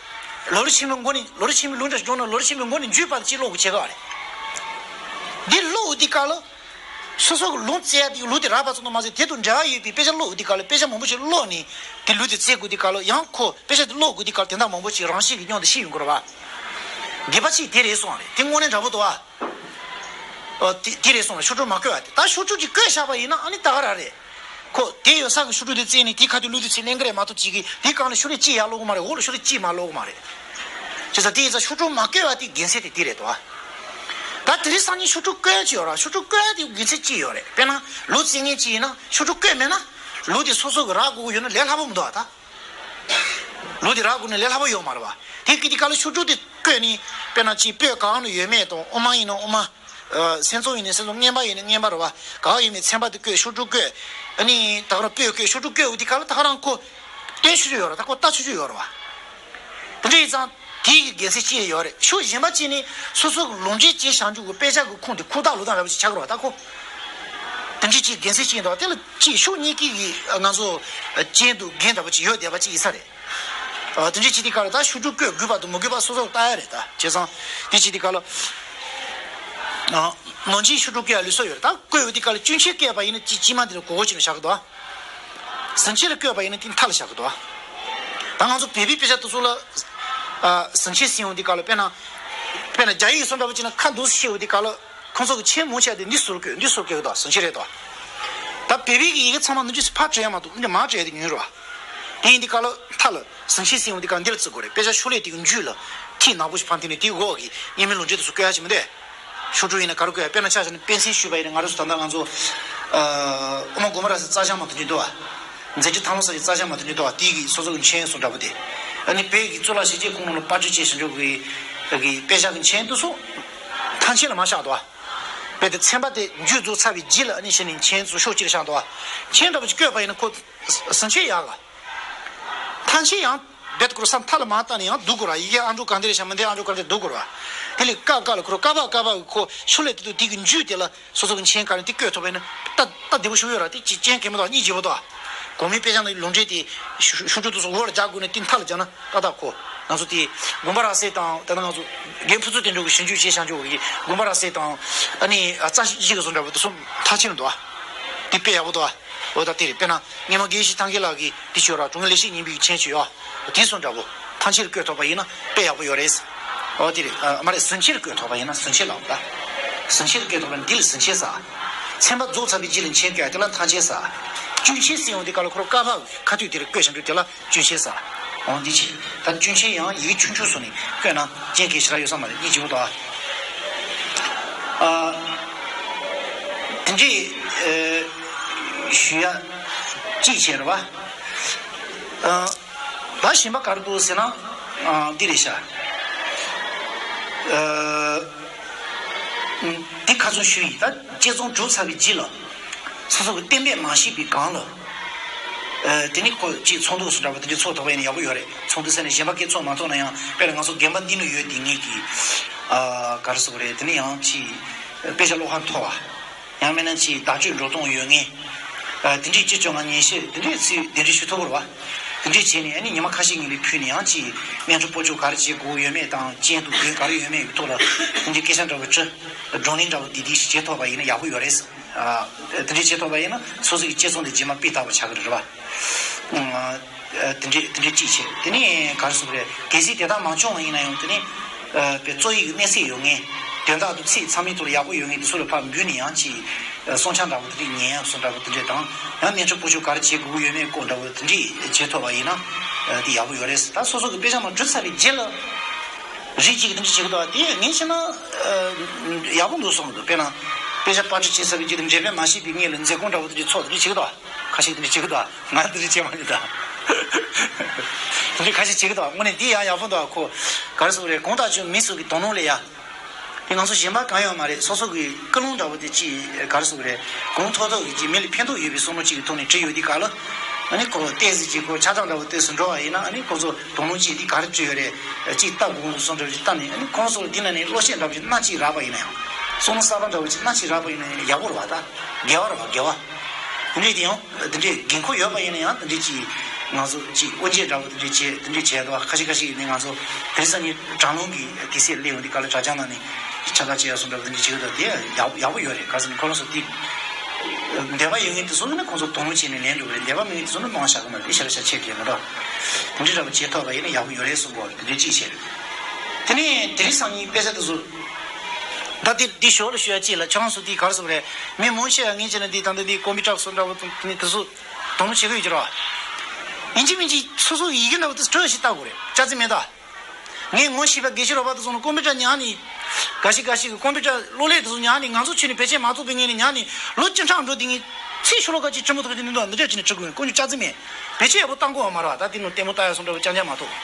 ལོ་རིམ་ཆེན་མོའི་མགོ་ནས། ལོ་རིམ་ཆེན་མོའི་ལུང་འདྲ་ཞིག་བྱུང་ན་ལོ་རིམ་ཆེན་མོའི་མགོ་ནས་མཇུག་བར་དུ་ཅིག་ཀློག་དགོས་བྱེད་ག་བ་རེད། འདི་ཀློག་དུས་སྐབས་ལ། སོ་སོ་གི་ལུང་བཙལ་ཡ་དེ་ལུང་དེ་རག་པ་ཙམ་དུ་མ་ཟད། དེ་དང་འབྲེལ་བ་ཡོད་པའི་དཔེ་ཆ་ཀློག་དུས་སྐབས་ལ་དཔེ་ཆ་མང་པོ་ཞིག་ཀློག་ནས་དེ་ལུང་དེ་བཙལ་དགོས་དུས་སྐབས་ལ། ཡང་ཁོ་དཔེ་ཆ་དེ་ཀློག་དགོས་དུས་སྐབས་ལ་དོན་དག་མང་པོ་ཞིག་རང་བཞིན་གྱི་སྙོམས་དེ་ཤེས་ཡོང་གི་རེད་བ། འགལ་བ་གཅིག་དེ་རེད་གསུངས་པ་རེད། དེ་དངོས་གནས་འདྲ་པོ་འདུག་བ། ཨོ། དེ་དེ་རེད་གསུངས་ལ། ཤོག་དྲུག་མ་བཀོད་པ་དེ། ད་ཤོག་དྲུག་ཅིག་བཀོད་བཞག་པ་ཡིན་ན་ཨ་ནི་ད་ག་རང་རེད། ཁོ་དེ་ཡོད་ས་གི་ཤོག་དྲུག་དེ་བཙལ་ནས་དེའི་ཁ་ཐུག་ལུང་དེ་ཚུར་ལེན་གི་རེད་མ་གཏོགས། གཅིག་གིས་དེའི་སྒང་ལ་ཤོག་ལྷེ་གཅིག་ཡར་ཀློག་གི་མ་རེད། འོག་ལ་ཤོག་ལྷེ་གཅིག་མར་ཀློག་གི་མ་རེད། བྱས་ཙང་དེ་ཡིན་ཙང་ཤོག་དྲུག་མ་བཀོད་པ་དེའི་དགེ་མཚན་དེ་དེ་རེད་དོ། ད་དེ་རིང་སང་ཉིན་ཤོག་དྲུག་བཀོད་ཡ་ཅིག་ཡོད་ར། ཤོག་དྲུག་བཀོད་ཡ་དེའི་དགེ་མཚན་ཅིག་ཡོད་རེད། དཔེར་ན་ལུང་བཙལ་མཁན་ཅིག་ཡིན་ན་ཤོག་དྲུག་བཀོད་མེད་ན། ལུང་དེ་སོ་སོ་གི་རག་དགོས་ཀྱི་ཡོད་ན་ལས་སླ་པོ་མི་འདུག་ཨ། ད། ལུང་དེ་རག་དགོས་ན་ལས་སླ་པོ་ཡོད་མ་རེད་བ། དེ་གི་དེ་ག་ལ་ཤོག་དྲུག་དེ་བཀོད་ནས། དཔེར་ན་ཅིག་བོད་ག་བ་ན་ཡོད་མེད་དང་། དབུ་མ་ཡིན་ན་དབུ་མ། ཨ། སེམས་ཙམ་ཡིན་ན་སེམས་ཙམ། བསྙེན་པ་ཡིན་ན་བསྙེན་པ་རེད་བ། ག་བ་ཡིན་མིན་ཚན་པ་དེ་བཀོད། ཤོག་དྲུག་བཀོད། ཨ་ནི་ད་ག་རང་བོད་བཀོད། ཤོག་དྲུག་བཀོད་འོ་དེ་ག་ལ་ད་ག་རང་ཁོ་སྟོན་ཆོག་ཆོག་ཡོད་རེད། ད་ཁོ་ལྟ་ཆོག་ཆོག་ཡོད་རེད་བ། དེ་འདྲ་ཡིན་ཙང་དེའི་གི་དགེ་མཚན་ཅི་ཡོད་རེད། ཤོག་གཞན་པ་ཅིག་ནི་སོ་སོ་གི་ལུང་འདྲེན་བྱས་བྱང་ཆུབ་ཀྱི་དཔེ་ཆ་གི་ཁུངས་དེ་ཁུངས་དག་ལུང་དག་འདྲ་པོ་ཅིག་ཆགས་ཀྱི་རེད་བ། ད་ཁོ། དེ་འདྲའི་ཅིག་དགེ་མཚན་ཅིག་ཡིན་འདུག་དེ་ལ་ཅིག་ཤོག་གཉིས་ཀྱི་གི་ང་ཚོ་སྤྱན་དང་རྒྱན་འདྲ་པོ་ཅིག་ཡོད་བསྡད་པ་ཅིག་ཡིན་ས་རེད། ཨ། དེ་འདྲའི་ཅིག་དེ་ག་ལ་ད་ཤོག་དྲུག་བཀོད་དགོས་པ་དང་མི་དགོས་པ་སོ་སོར་ལྟ་ཡ་རེད། ད་བྱས་ཙང་དེ་ཅིག་དེ་ག་ལ། ཨ། ནང་ཆེན་ཤོག་དྲུག་བཀོད་ཡ་ལུགས་སྲོལ་ཡོད་རེད། ད་བཀོད་ཡོད་དེ་ག་ལ་ཅུང་ཆེ་བཀོད་པ་ཡིན་ན་ཅིག་དཀྱིལ་མ་དེ་ལ་གོ་གོ་ཅིག་ལ་བཞག་གི་འདུག་ཟིན་བྲིས་ལ་བཀོད་པ་ཡིན་ན་དེ་མཐའ་ལ་བཞག་གི་འདུག་ད་ང་ཚོ་བོད་པའི་དཔེ་ཆ་དེ་ཚོ་ལ། ཨ། ཟིན་བྲིས་ཟིན་ཡོང་དེ་ག་ལ་དཔེར་ན། དཔེར་ན་རྒྱ་ཡིག་སོགས་འདྲ་པོ་ཅིག་ན་ཁ་འདུག་སེ་ཤེས་ཡོང་དེ་ག་ལ། ཁོང་ཚོ་གི་མཆན་མང་ཆེ་བ་དེ་འདི་ཟུར་བཀོད། འདི་ཟུར་བཀོད་ཀྱི་འདུག་ཟིན་བྲིས་རེད་དོ། ད་བོད་པའི་གི་ཡི་གེ་ཚང་མ་འདི་འདྲ་ཕར་བྲིས་ཡ་མ་གཏོགས་འདི་འདྲ་མར་བྲིས་ཡ་དེ་ཉུང་རེད་བ། དེ་ཡིན་དུས་སྐབས་ལ་མཐའ་ལ་ཟིན་བྲིས་ཟིན་ཡོང་དུས་སྐབས་འདི་ལ་བརྩི་དགོས་རེད། དཔེ་ཆ་ཤོག་ལྷེ་དེ་གི་མཇུག་ལ་ཐིག་ནག་པོ་ཞིག་འཕངས་ཐིག་ནས་དེའི་འོག་གི་སྔོན་མའི་ལོ་འབྲས་དེ་ཚོ་བཀོད་ཡ་ཞིག་མི་འདུག་ཤོག་དྲུག་ཡིན་ན་ག་རེ་བཀོད་ཡ། དཔེར་ན་ཆ་བཞག་ན་པེན་སིལ་བཤུས་པ་ཡིན་ན། ང་རང་ཚོ་ད་ལྟ་ང་ཚོ་ཨ་དབུ་མ་དགོན་པ་ར་སའི་རྩ་ཞང་མ་དེ་འདྲ་འདུག་བ། མཛད་རྗེས་ཐང་ལྷོ་ས་ཀྱི་རྩ་ཞང་མ་དེ་འདྲ་འདུག་བ། དེ་གི་སོ་སོ་གི་མཆན་སོགས་འདྲ་པོ་དེ། ཨ་ནི་བོད་ཀྱི་གཙུག་ལག་ཞིབ་དཔྱད་ཁང་ནང་ལ་པར་སྐྲུན་བྱས་བཞག་འཇོག་གི་གི་དཔེ་ཆ་གི་མཆན་དེ་ཚོ་ཐང་ཆེན་ལ་མར་བཞག་འདུག་བ། དཔེ་དེ་ཚན་པ་དེ་མཇུག་རྫོགས་ཚར་བའི་རྗེས་ལ་ཨ་ནི་གཞི་ནས་མཆན་ཚོ་ཤོག་གཅིག་ལ་བཞག་འདུག་བ། མཆན་འདྲ་པོ་ཅིག་བཀོད་པ་ཡིན་ན་ཁོ་ཟིན་བྲིས་ཡག་ག་ཐང་ཆེན་ཡང་རྦད་དེ་ཁོ་རང་ས་མཐའ་ལ་མར་བཏང་ནས་ཡང་བསྡུ་དགོས་ར། ཡི་གེ་ཨང་གྲངས་ག་འདྲ་རེད་བཞག་མི་འདི་ཨང་གྲངས་ག་འདྲ་བསྡུ་དགོས་ར། དེ་ལས་ཀ་ཀ་ལ་ཁོ་རང་ཀ་བ་ཀ་བ་གི་ཁོ་ཤོག་ལྷེ་དེ་དུ་དེ་གི་མཇུག་དེ་ལ་སོ་སོ་གི་མཆན་ག་རེ་དེ་བཀོད་ཐུབ་པ་ཡིན་ན་ད་ད་བདེ་པོ་ཞིག་ཡོད་ར། དེ་ཅི་རྐྱེན་གལ་མི་འདུག་གཉིས་བརྗེ་པོ་འདུག་གོང་མའི་དཔེ་ཆ་ནང་ལུང་འདྲེན་དེ་ཤོག་ཤོག་དྲུག་དེ་ཚོ་འོག་ལ་རྒྱག་དགོས་ན་དེ་མཐའ་ལ་རྒྱག་ན་ཏག་ཏག་གོ། ང་ཚོ་དེ་དགོན་པ་ར་སའི་དང་ད་ལྟ་ང་ཚོ་རྒན་ཕུན་ཚོགས་དོན་གྲུབ་ཀྱིས་ཞིབ་འཇུག་བྱས་བཞག་འཇོག་གི་དགོན་པ་ར་སའི་དང་ཨ་ནི་རྩ་ཞིག་གི་བཟོ་འདྲ་པོ་དེ་ཚོ་མཐའ་ཆེན་འདུག་དེ་དཔེ་ཡག་པོ་འདུག་འོ་ད་དེ་རེད། དཔེར་ན་སྔོན་མ་དགེ་བཤེས་ཐང་གི་ལགས་ཀྱིས་དེ་ཆོས་ར་དྲུང་ལས་ཤིག་ཉིན་པའི་མཆན་ཆུ་ཡོད། དེ་སོང་འདྲ་པོ་ཐང་ཆེར་བཀོད་ཐུབ་པ་ཡིན་ན་དཔེ་ཡག་པོ་ཡོད་རེད། འོ་དེ་རེད། ཨ་མ་རེད། ཟིན་ཆེར་བཀོད་ཐུབ་པ་ཡིན་ན། ཟིན་ཆེར་ལབ་ད། ཟིན་ཆེར་བཀོད་ཐུབ་པ་ཡིན་ན་འདི་ལ་ཟིན་ཆེར་ཟེར། ཚན་པ་རྫོགས་ཚར་བའི་རྗེས་ལ་མཆན་བཀོད་དེ་ལ་ཐང་ཆེན་ཟེར། གཅུན་ཆེན་ཟེར་ཡོང་དུས་སྐབས་ལ་ཁོ་རང་ཀ་བ་ཁ་ཐུག་དེ་རེད། བཀོད་བཞག་འདུག་དེ་ལ་གཅུན་ཆེན་ཟེར། འོ་འདི་བྱས། ད་གཅུན་ཆེན་ཡང་ཡི་གེ་ཆུང་ཆུང་བཟོས་ནས་བཀོད་ན་རྐྱེན་གལ་ཞེ་དྲག་ཡོད་ས་མ་རེད། གཉིས་བརྗེ་པོ་འདུག་ཨ། དེ་འདྲས་ཨ་ཞུ་ཡ་གཅིག་བྱས་རེད་བ། ཨ། ད་གཞན་པ་ག་རེ་འདུག་ཟེར་ན། ཨ། འདི་རེད་ཤག་ཨ། འདི་ཁ་ཚོན་ཞུ་ཡིན། ད་དཔྱད་རྩོམ་གྲུབ་ཚར་བའི་རྗེས་ལ་སོ་སོ་གི་གཏན་འབེབས་མ་བྱས་པའི་སྒང་ལ། ཨ། དེ་ནི་ཁོ་ཅིག་ཚོགས་འདུ་སོགས་འདྲ་པོ་དེ་འདྲ་ཚོགས་ཐུབ་པ་ཡིན་ན་ཡག་པོ་ཡོད་རེད། ཚོགས་འདུ་ཟེར་ནས་གཞན་པ་སྐད་ཚོགས་མ་ཐུབ་ན་ཡང་། དཔེར་ན་ང་ཚོ་དགོན་པ་འདི་ནང་ཡོད་དེ་ངེད་ཀྱི། ཨ། ག་རེ་ཟེར་དགོས་རེད། དེ་ནི་ཡང་ཅིག་དཔེ་ཆ་བློ་ཁ་མཐོ་བ། ཡང་མིན་ན་ཅིག་བརྡ་སྤྲོད་འགྲོ་སྟངས་ཡོད་མཁན། ཨ། དེ་འདྲའི་སྤྱི་སྤྱོད་ངང་ཉན་ཤེས་དེ་འདྲའི་ཚིག་དེ་འདྲའི་ཞུ་ཐུབ་པ་རེད་བ། དེ་འདྲའི་བྱས་ནས་ཨ་ནི་ཉི་མ་ཁ་ཤས་ཉིན་ལ་ཕུལ་ནས་ཡང་ཅིག་སྨན་ཁང་སྤོ་བཅུག་ག་རེ་བྱེད་དགོས་ཡོད་མེད་དང་། རྐྱེན་དུ་དགོས་ག་རེ་ཡོད་མེད་ཀྱི་ཐོག་ལ་དེ་འདྲའི་སྐད་ཆ་འདྲ་བོ་དྲི། བགྲོ་གླེང་འདྲ་བོ་དེ་དེ་ཞིག་བྱེད་ཐུབ་པ་ཡིན་ན་ཡག་པོ་ཡོད་རེད། ཨ། དེ་འདྲའི་བྱེད་ཐུབ་པ་ཡིན་ན་སོ་སོ་གི་དཔྱད་རྩོམ་དེ་རྗེས་མ་སྤུས་དག་པ་ཆགས་ཀྱི་རེད་བ། ཨ། དེ་འདྲའི་དེ་འདྲའི་གཅིག་བྱས། དེ་ནས་ག་རེ་ཟེར་དགོས་རེད། གལ་སྲིད་དེ་དག་མ་བྱུང་བ་ཡིན་ན་ཡང་དེ་ནས། ཨ། དཔེ་རྩོམ་ཡིག་གི་གནས་ཚད་ཡོད་མཁན། དོན་དག་ཏུ་ཚིག་ཚང་མའི་ཐོག་ལ་ཡག་པོ་ཡོད་མཁན་དེ་ཚོ་ལ་ཕར་འབུལ་ནས་ཡང་ཅིག་ཨ། གསུང་ཆ་འདྲ་པོ་དེ་འདྲ་ཉན་ཡག་བཟོ་འདྲ་པོ་དེ་འདྲ་དང་། ཡང་སྨན་ཁང་སྤོ་བཅུག་ག་རེ་བྱེད་དགོས་ཡོད་མེད་སྐོར་འདྲ་པོ་དེ་འདྲ་བྱེད་ཐུབ་པ་ཡིན་ན། ཨ། དེ་ཡག་པོ་ཡོད་རེད། ད་སོ་སོ་གི་དཔེ་ཆ་མར་གྲུབ་ཚར་བའི་རྗེས་ལ་རིགས་གཅིག་གིས་དེ་འདྲ་བྱེད་ཀྱི་འདུག་དེ་ངས་བྱས་ན། ཨ། ཡག་པོ་འདུག་བསམ་གྱི་འདུག་དཔེར་ན་དཔེ་ཆ་པར་སྐྲུན་བྱས་ཚར་བའི་རྗེས་ལ་འགྲེམས་སྤེལ་མ་བྱས་པའི་སྔོན་ལ་མཛད་སྒོ་འདྲ་པོ་དེ་འདྲ་ཚོགས་དེ་འདྲ་བྱེད་ཀྱི་འདུག་ཁ་ཤས་དེ་འདྲ་བྱེད་ཀྱི་འདུག་ང་དེ་འདྲ་བྱེད་མ་མྱོང་ད། དེ་འདྲ་ཁ་ཤས་བྱེད་ཀྱི་འདུག་དངོས་གནས་འདི་ཡང་ཡག་པོ་འདུག་ཁོ་ག་རེ་ཟེར་དགོས་རེད། གང་ལྟར་ཅིག་མི་སུ་གི་དོ་སྣང་སླེབས་ཡ། དེ་ང་ཚོ་གཞན་པ་གང་ཡང་མ་རེད། སོ་སོ་གི་ཀུན་སློང་འདྲ་པོ་དེ་ཅིག་ག་རེ་ཟེར་དགོས་རེད། གོང་མཐོར་ཐུག་གི་ཅིག་མི་ལ་ཕན་ཐོགས་ཡོད་པའི་བསམ་བློ་ཅིག་གི་ཐོག་ནས་བྲིས་ཡོད་དུས་སྐབས་ལ། ཨ་ནི་ཁོ་ཏོག་ཙམ་ཅིག་ཁོ་ཆགས་སྡང་འདྲ་པོ་ཏོག་ཙམ་འགྲོ་བ་ཡིན་ན། ཨ་ནི་ཁོ་ཚོ་དོ་སྣང་ཅིག་འདི་ག་རེ་བྲིས་ཡོད་རེད། ཅིག་ལྟ་དགོས་བསམ་འདྲ་པོ་ཅིག་བལྟས་ནས། ཨ་ནི་ཁོང་ཚོ་ལ་འདི་ནང་ནས་བློ་སྐྱེད་འདྲ་པོ་ཅིག་སྣ་གཅིག་རག་པ་ཡིན་ན་ཡང་། བསམ་བློ་གསར་པ་འདྲ་པོ་ཅིག་སྣ་གཅིག་རག་པ་ཡིན་ན་ཡང་ཡག་པོ་རེད་བ། ད་དགེ་བ་རེད་བ། དགེ་བ། དེ་འདྲས་དེ་ཡང་དེ་འདྲས་འགན་ཁུར་ཡོད་པ་ཡིན་ན་ཡང་། དེ་འདྲས་ཅིག་ང་ཚོ་ཅིག་དབུ་འབྱེད་འདྲ་པོ་དེ་འདྲས་བྱས། དེ་འདྲས་བྱས་འདུག་ཁ་ཤས་ཁ་ཤས་ནས་ང་ཚོ་དེ་རིང་སང་ཉིན་དྲ་ལམ་གྱི་དུས་ཚོད་སླེབས་ཡོང་དུས་སྐབས་ལ་དྲ་རྒྱ་ནང་ནས་ཕྱག་ལས་བྱེད་ཡ་སོགས་འདྲ་པོ་དེ་འདྲས་བྱེད་ཀྱི་འདུག་དེ་ཡག་ཡག་པོ་ཡོད་རེད། ག་རེ་ཟེར་ན་ཁོ་རང་ཚོ་དེ་འདོད་པ་ཡོད་མཁན་དེ་ཚོ་ནི་ཁོང་ཚོ་དོ་སྣང་བྱས་ནས་ལེན་འགྲོ་གི་རེད། འདོད་པ་མེད་མཁན་དེ་ཚོ་ནི་མང་བ་བཞག་གི་མ་རེད། དེ་ཞེ་དྲག་ཆེ་གི་མ་གཏོགས། དེ་འདྲས་འདྲ་པོ་བྱེད་ཐུབ་པ་ཡིན་ན་ཡག་པོ་ཡོད་རེད་གསུང་གི་ཡོད་རེད། དེ་འདྲས་གཅིག་བྱས། དེ་ནས་དེ་རིང་སང་ཉིན་དཔེ་ཆ་དེ་ཚོ། ད་དེ་འདི་ཞོར་ལ་ཞུ་ཡ་གཅིག་ལ། ཁྱེད་རང་ཚོ་དེ་ག་རེ་ཟེར་དགོས་རེད། མི་མང་ཆེ་བ་ངས་བྱས་ན་འདི་ད་ལྟ་འདི་ཀོམ་པུ་ཊར་སོགས་འདྲ་པོ་དེ་ཚོ་དོ་སྣང་བྱེད་ཀྱི་ཡོད་ཀྱི་རེད་བ། ཡིན་གཅིག་མིན་གཅིག་སོ་སོ་ཡི་གེ་འདྲ་པོ་དེ་སྤྲོད་ཞིག་ལྟ་དགོས་རེད། ཅག་ཙི་མེད་ད། ངས་ངོ་ཤེས་པ་དགེ་བཤེས་རོགས་པ་དེ་ཚོ་ནི་ཀོམ་པུ་ཊར་ཉར་ནས། འགའ་ཞིག་འགའ་ཞིག་གིས་ཀོམ་པུ་ཊར་གློག་ཀླད་དེ་ཚོ་ཉར་ནས། ང་ཚོ་ཁྱོན་ནས་བེད་སྤྱོད་མ་ཐུབ་པའི་ངོས་ནས་ཉར་ནས། ལོ་བཅུ་ཕྲག་འགྲོ་དུས་ངས་ཚིག་ཤོ་ལོ་ཀ་གཅིག་འབྲི་མ་ཐུབ་པ་དེ་འདུག་འདི་འདྲ་བྱས་ནས་འབྲི་དགོས་ཡིན། དཀོན་མཆོག་ཅག་ཙི་མེད། བེད་སྤྱོད་ཡག་པོ་བཏང་དགོས་པ་མ་རེད་བ། ད་དེ་ནང་ལྟད་མོ་ལྟ་ཡག་སོགས་འདྲ་པོ་རྐྱང་རྐྱང་མ་གཏོགས།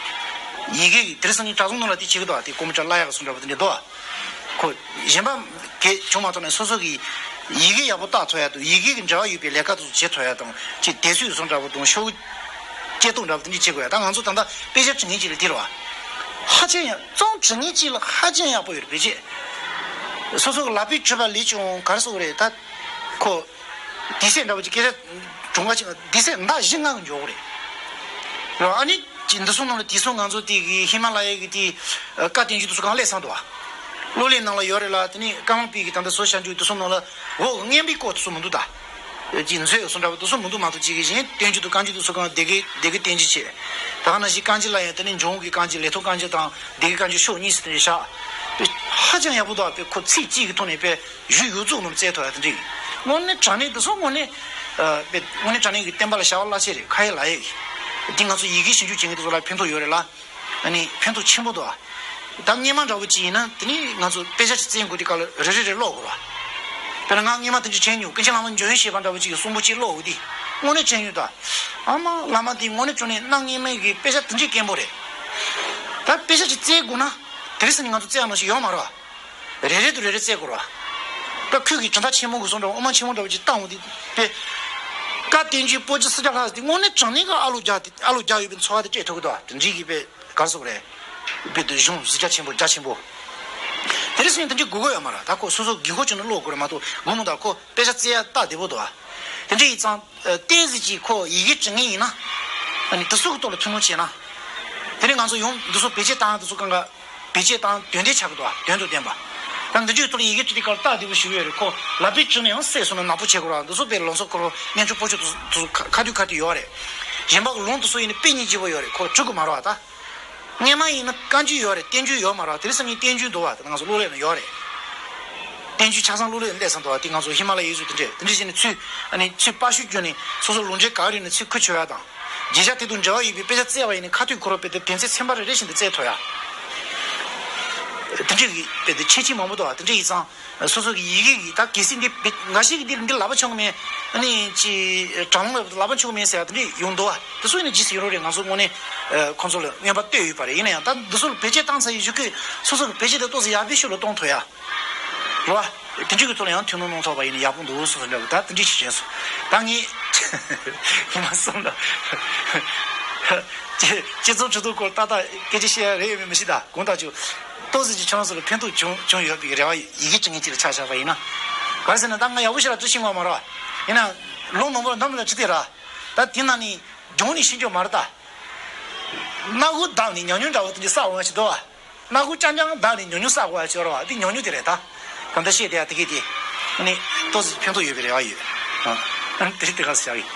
ཡི་གེ་གི་དེ་རིང་སང་ཉིན་དྲ་རྩོམ་ནང་ལ་དེ་བྱེད་ཀྱི་འདུག་བ། དེ་ཀོམ་པུ་ཊར་བརླག་ཡག་སོགས་འདྲ་པོ་དེ་འདྲ་འདུག་བ། ཁོ་གཞན་པ་གལ་བྱུང་མ་ཐུབ་ན་སོ་སོ་གིས་ཡི་གེ་ཡག་པོ་བཏགས་ཐུབ་ཡག་དང་། ཡི་གེ་གི་འབྲེལ་བ་ཡོད་པའི་ལས་ཀ་དེ་ཚོ་བྱེད་ཐུབ་ཡག་དང་། ཅིག་དེབ་གཟུགས་སོགས་འདྲ་པོ་དང་ཤོག་བུ་སྐྱེལ་གཏོང་འདྲ་པོ་དེ་འདྲ་བྱེད་དགོས་ཡ། ད་ང་ཚོ་ད་ལྟ་དཔེ་ཆ་འབྲི་མཁན་ཅིག་ལ་དེ་རེད་བ། ཧ་ཅང་ཡག་རྩོམ་འབྲི་མཁན་ཅིག་ལ་ཧ་ཅང་ཡག་པོ་ཡོད་རེད། བེད་སྤྱོད། སོ་སོ་གི་ལག་པས་བྲིས་པ་ལས་ཀྱང་ག་རེ་ཟེར་དགོས་རེད། ད་ཁོ་དུས་ཚོད་འདྲ་པོ་ཅིག་སྐད་ཆ་གྲུང་བ་ཅིག་དུས་ཚོད་ཟླ་བཞི་ལྔ་གི་འགྱོ་གི་རེད། ཨ་ནི་ཅིག་འདི་ཚོ་ནང་ལ་དེང་སང་ང་ཚོ་དེ་གི་ཧི་མ་ལ་ཡའི་གི་དེ་བཀའ་བསྟན་བཅོས་དེ་ཚོ་གང་སླེབས་ཚར་འདུག་བ། གློག་ཀླད་ནང་ལ་ཡོད་རེད་ལ། དེ་ནས་ཀརྨ་པའི་གི་ད་ལྟ་བཟོ་བཞག་རྒྱུ་དེ་ཚོ་ནང་ལ་འོག་རྔན་པའི་སྐོར་དེ་ཚོ་མི་འདུག་ད་ཅིག་མཛོད་སོགས་འདྲ་པོ་དེ་ཚོ་མི་འདུག་མ་གཏོགས། ཅིག་གི་གཞན་བསྟན་བཅོས་དང་བཀའ་འགྱུར་དེ་ཚོ་གང་སྡེ་དགེ་སྡེ་དགེ་བསྟན་འགྱུར་བྱས། ད་ག་ནང་བཞིན་བཀའ་འགྱུར་ལ་ཡང་དེ་ནས་འབྱུང་པོ་གི་བཀའ་འགྱུར། ལེགས་ཐོག་བཀའ་འགྱུར་དང་སྡེ་དགེ་བཀའ་འགྱུར་ཤོག་གཉིས་སུ་དེ་བཞག་པས། ཧ་ཅང་ཡག་པོ་འདུག་བ། དཔེ་ཁོ་ཚིག་གཅིག་གི་ཐོག་ནས་དཔེ་གཞུང་ཡོངས་རྫོགས་ནང་བཙལ་ཐུབ་ཡ་དེ་འདྲ་ཡིན། དངོས་གནས་དྲང་གནས་དེ་ཚོ་དངོས་གནས། ཨ། དཔེ་དངོས་གནས་དྲང་གནས་ཀྱི་བསྟན་པ་ལ་བྱ་བ་རླབས་ཆེན་རེད། ཁ་ཡ་ལག་ཡ་ཡིན། དེ་ང་ཚོ་ཡི་གེ་ཞིབ་འཇུག་བྱེད་མཁན་དེ་ཚོ་ལ་ཕན་ཐོགས་ཡོད་རེད་ལ། ཨ་ནི་ཕན་ཐོགས་ཆེན་པོ་འདུག་ཨ། ད་སྔོན་མ་འདྲ་བོ་ཅིག་ཡིན་ན་དེ་ནི་ང་ཚོ་དཔེ་ཆ་ཅིག་བཙལ་དགོས་དུས་སྐབས་ལ་རེ་རེ་རེ་ཀློག་དགོས་ར། དཔེར་ན་ང་སྔོན་མ་དེ་འདྲ་བྱས་མྱོང་། ཀུན་མཁྱེན་བླ་མ་འཇམ་དབྱངས་བཞད་པ་འདྲ་བོ་ཅིག་གི་གསུང་འབུམ་ཅིག་ཀློག་འོ་དེ་དངོས་གནས་བྱས་མྱོང་ད། ཨ་མ་བླ་མ་དེ་དངོས་གནས་བྱུང་ནས་གནའ་སྔོན་མའི་གི་དཔེ་ཆ་དེ་འདྲའི་དཀོན་པོ་རེད། ད་དཔེ་ཆ་ཅིག་བཙལ་དགོས་ན་དེ་རིང་སང་ཉིན་ང་ཚོ་བཙལ་ཡག་ནང་བཞིན་ཡོད་མ་རེད་བ། རེ་རེ་དུ་རེ་རེ་བཙལ་དགོས་རེད་བ། ད་ཁོས་གི་གྲུབ་མཐའ་ཆེན་མོ་གི་གསུང་འདྲ་བོ་དབུ་མ་ཆེན་མོ་འདྲ་བོ་ཅིག་བཏང་འོ་དེ་དཔེ། བཀའ་བསྟན་བཅོས་པོ་ཏི་སི་ཏཱ་ལྷ་ཟེར་དེ་དངོས་གནས་དྲང་གནས་ཀྱི་ཨ་ལོ་རྒྱག་དེ་ཨ་ལོ་རྒྱག་ཡོད་པའི་ཚོར་བ་དེ་སྤྲད་ཐུབ་ཀྱི་འདུག་བ། དེ་འདྲའི་གི་དཔེ་ག་རེ་ཟེར་དགོས་རེད། དཔེ་དེ་གཞུང་གཟི་རྒྱ་ཆེན་པོ་རྒྱ་ཆེན་པོ། དེ་རིང་སང་ཉིན་དེ་འདྲའི་དགོས་མཁོ་ཡོད་མ་རེད། ད་ཁོ་སོ་སོ་དགོས་མཁོ་བྱུང་ན་ཀློག་དགོས་རེད་མ་གཏོགས་དགོས་མི་འདུག་ཁོ་དཔེ་ཆ་བཙལ་ཡག་སྟབས་བདེ་པོ་འདུག་བ། དེ་འདྲ་ཡིན་ཙང་། ཨ། ཏོག་ཙམ་ཅིག་ཁོ་ཡི་གེ་འབྲི་མཁན་ཡིན་ན། ཨ་ནི་དེ་ཚོ་གི་ཐོག་ལ་ཐུགས་སྣང་བྱས་ན། དེ་ནས་ང་ཚོ་ཡང་འདི་ཚོ་བེད་སྤྱོད་བཏང་ཡག་དེ་ཚོ་གང་ག་བེད་སྤྱོད་བཏང་དོན་ལྡན་ཆགས་ཀྱི་འདུག་བ། དོན་དང་ལྡན་པ། ད་འདི་ཚོའི་ཐོག་ལ་ཡི་གེ་འབྲི་དུས་སྐབས་ལ་སྟབས་བདེ་པོ་ཞིག་ཡོད་རེད། ཁོ་ལག་པས་བྲིས་ན་ཡང་གསལ་སོང་ན་ནག་པོ་བྱེད་དགོས་ར། འདི་ཚོ་དཔེ་ལུང་ཚན་སྐོར་རོ་རྣལ་འབྱོར་པོ་ཏི་དེ་ཚོ་ཁ་ཐུག་ཁ་ཐུག་ཡོད་རེད། གཞན་པ་གི་ལུང་དེ་ཚོ་ཡིན་ན་དཔེ་རྙིང་རྗེ་པོ་ཡོད་རེད། ཁོ་འབྲི་དགོས་མ་རེད་བ་ད། སྔོན་མ་ཡིན་ན་བཀའ་འགྱུར་ཡོད་རེད། བསྟན་འགྱུར་ཡོད་མ་རེད། དེ་རིང་སང་ཉིན་བསྟན་འགྱུར་འདུག་བ། དེ་ང་ཚོ་གློག་ཀླད་ནང་ཡོད་རེད། བསྟན་འགྱུར་ཆ་ཚང་གློག་ཀླད་ནང་སླེབས་ཚར་འདུག་བ། དེ་ང་ཚོ་ཧི་མ་ལ་ཡའི་ཡུལ་དུ་དེ་འདྲ་བྱས་ནས་ཚུར་ཨ་ནི་ཚུར་པར་བཤུས་བརྒྱབ་ནས་སོ་སོ་ལུང་འདྲེན་ག་རེ་ཡོད་ན་ཚུར་ཁུར་ཆོག་ཡ་དང་། བརྗོད་བྱ་དེ་དང་འབྲེལ་བ་ཡོད་པའི་དཔེ་ཆ་བཙལ་བ་ཡིན་ན་ཁ་ཐུག་ཁོ་རང་དཔེ་དེབ་དོན་ཚན་ཚན་པ་རེ་རེ་བཞིན་དུ་བཙལ་ཐུབ་ཡ། དེ་འདྲ་གི་དཔེ་དེབ་ཁྱད་ཆོས་མང་པོ་འདུག་བ། དེ་འདྲ་ཡིན་ཙང་། སོ་སོ་གི་ཡི་གེ་གི་ད་གལ་སྲིད་འདི་བེད་འགའ་ཞིག་གིས་འདི་འདི་ལབ་པ་ཆོག་གི་མེད། ཨ་ནི་ཅི་དྲང་མོ་ལབ་པ་ཆོག་གི་མེད་ཟེར་ཡ་དེ་འདྲ་ཡོང་འདུག་བ། དེ་ཚོ་ཡིན་ན་ཇི་སྲིད་ཡོད་རོགས་རེད། ང་ཚོ་དངོས་གནས་ཁོང་ཚོ་ལ་རྔན་པ་སྟེར་ཡོད་པ་རེད། ཡིན་ན་ཡང་ད་འདི་ཚོ་ལ་བེད་སྤྱོད་བཏང་ཚར་ཡི་གཞུག་གི་སོ་སོ་གི་བེད་སྤྱོད་དེ་ཏོག་ཙམ་ཡག་པོའི་ཕྱོགས་ལ་གཏོང་ཐུབ་ཡ། རེད་བ། དེ་འདྲ་གི་ཐོག་ལ་ཡང་ཐུགས་སྣང་གནང་ཐུབ་པ་ཡིན་ན་ཡག་པོ་འདུག་སོ་སོ་འདྲ་བོ་ད་དེ་འདྲ་ཞིག་བྱས་སོང་། ད་ངས་ཉི་མ་གསུམ་ལ་དཔེ་དཔེ་མཚོན་ཁྲི་ཐོག་སྐོར་ཏག་ཏག་སྐད་ཆ་བཤད་ཡ་རེད་ཡོད་མེད་མི་ཤེས། ད་དགོངས་དག་ཅིག་ཏོག་ཙམ་ཅིག་ཁྱེད་རང་ཚོ་ལ་ཕན་ཐོགས་བྱུང་བྱུང་ཡོད་པའི་རེ་བ་ཡོད། ཡི་གེ་འབྲི་མཁན་ཅིག་ལ་ཆ་བཞག་པ་ཡིན་ན། ག་རེ་ཟེར་ན་ད་ང་ཡག་པོ་ཞིག་ལ་འབྲི་ཤེས་ཀྱི་མ་རེད་བ། ཡིན་ན་ལུང་མང་པོ་ལ་ནམ་ལ་འབྲི་དེ་ར། ད་དེ་ན་ནི་སྦྱོང་ནས་ཤེས་རྒྱུ་མ་རེད་ད། སྣ་ཁུག་བརྡབས་ནས་ཉམས་མྱོང་འདྲ་བོ་དེ་འདྲ་བསགས་འོང་ཞིག་འདུག་བ། སྣ་ཁུག་རྐྱང་རྐྱང་བརྡབས་ནས་ཉམས་མྱོང་བསགས་དགོས་ཡ་ཅིག་ཡོད་རེད་བ། འདི་ཉམས་མྱོང་དེ་རེད་ད། གང་ལྟར་བཤད་བསྡད་ཡ་དེ་གས་དེ། ཨ་ནི་ཏོག་ཙམ་ཕན་ཐོགས་ཡོད་པའི་རེ་བ་ཡོད། ཨ། ཨ་ནི་དེ་རིང་དེ་ག་ཟེར་བྱ་གི།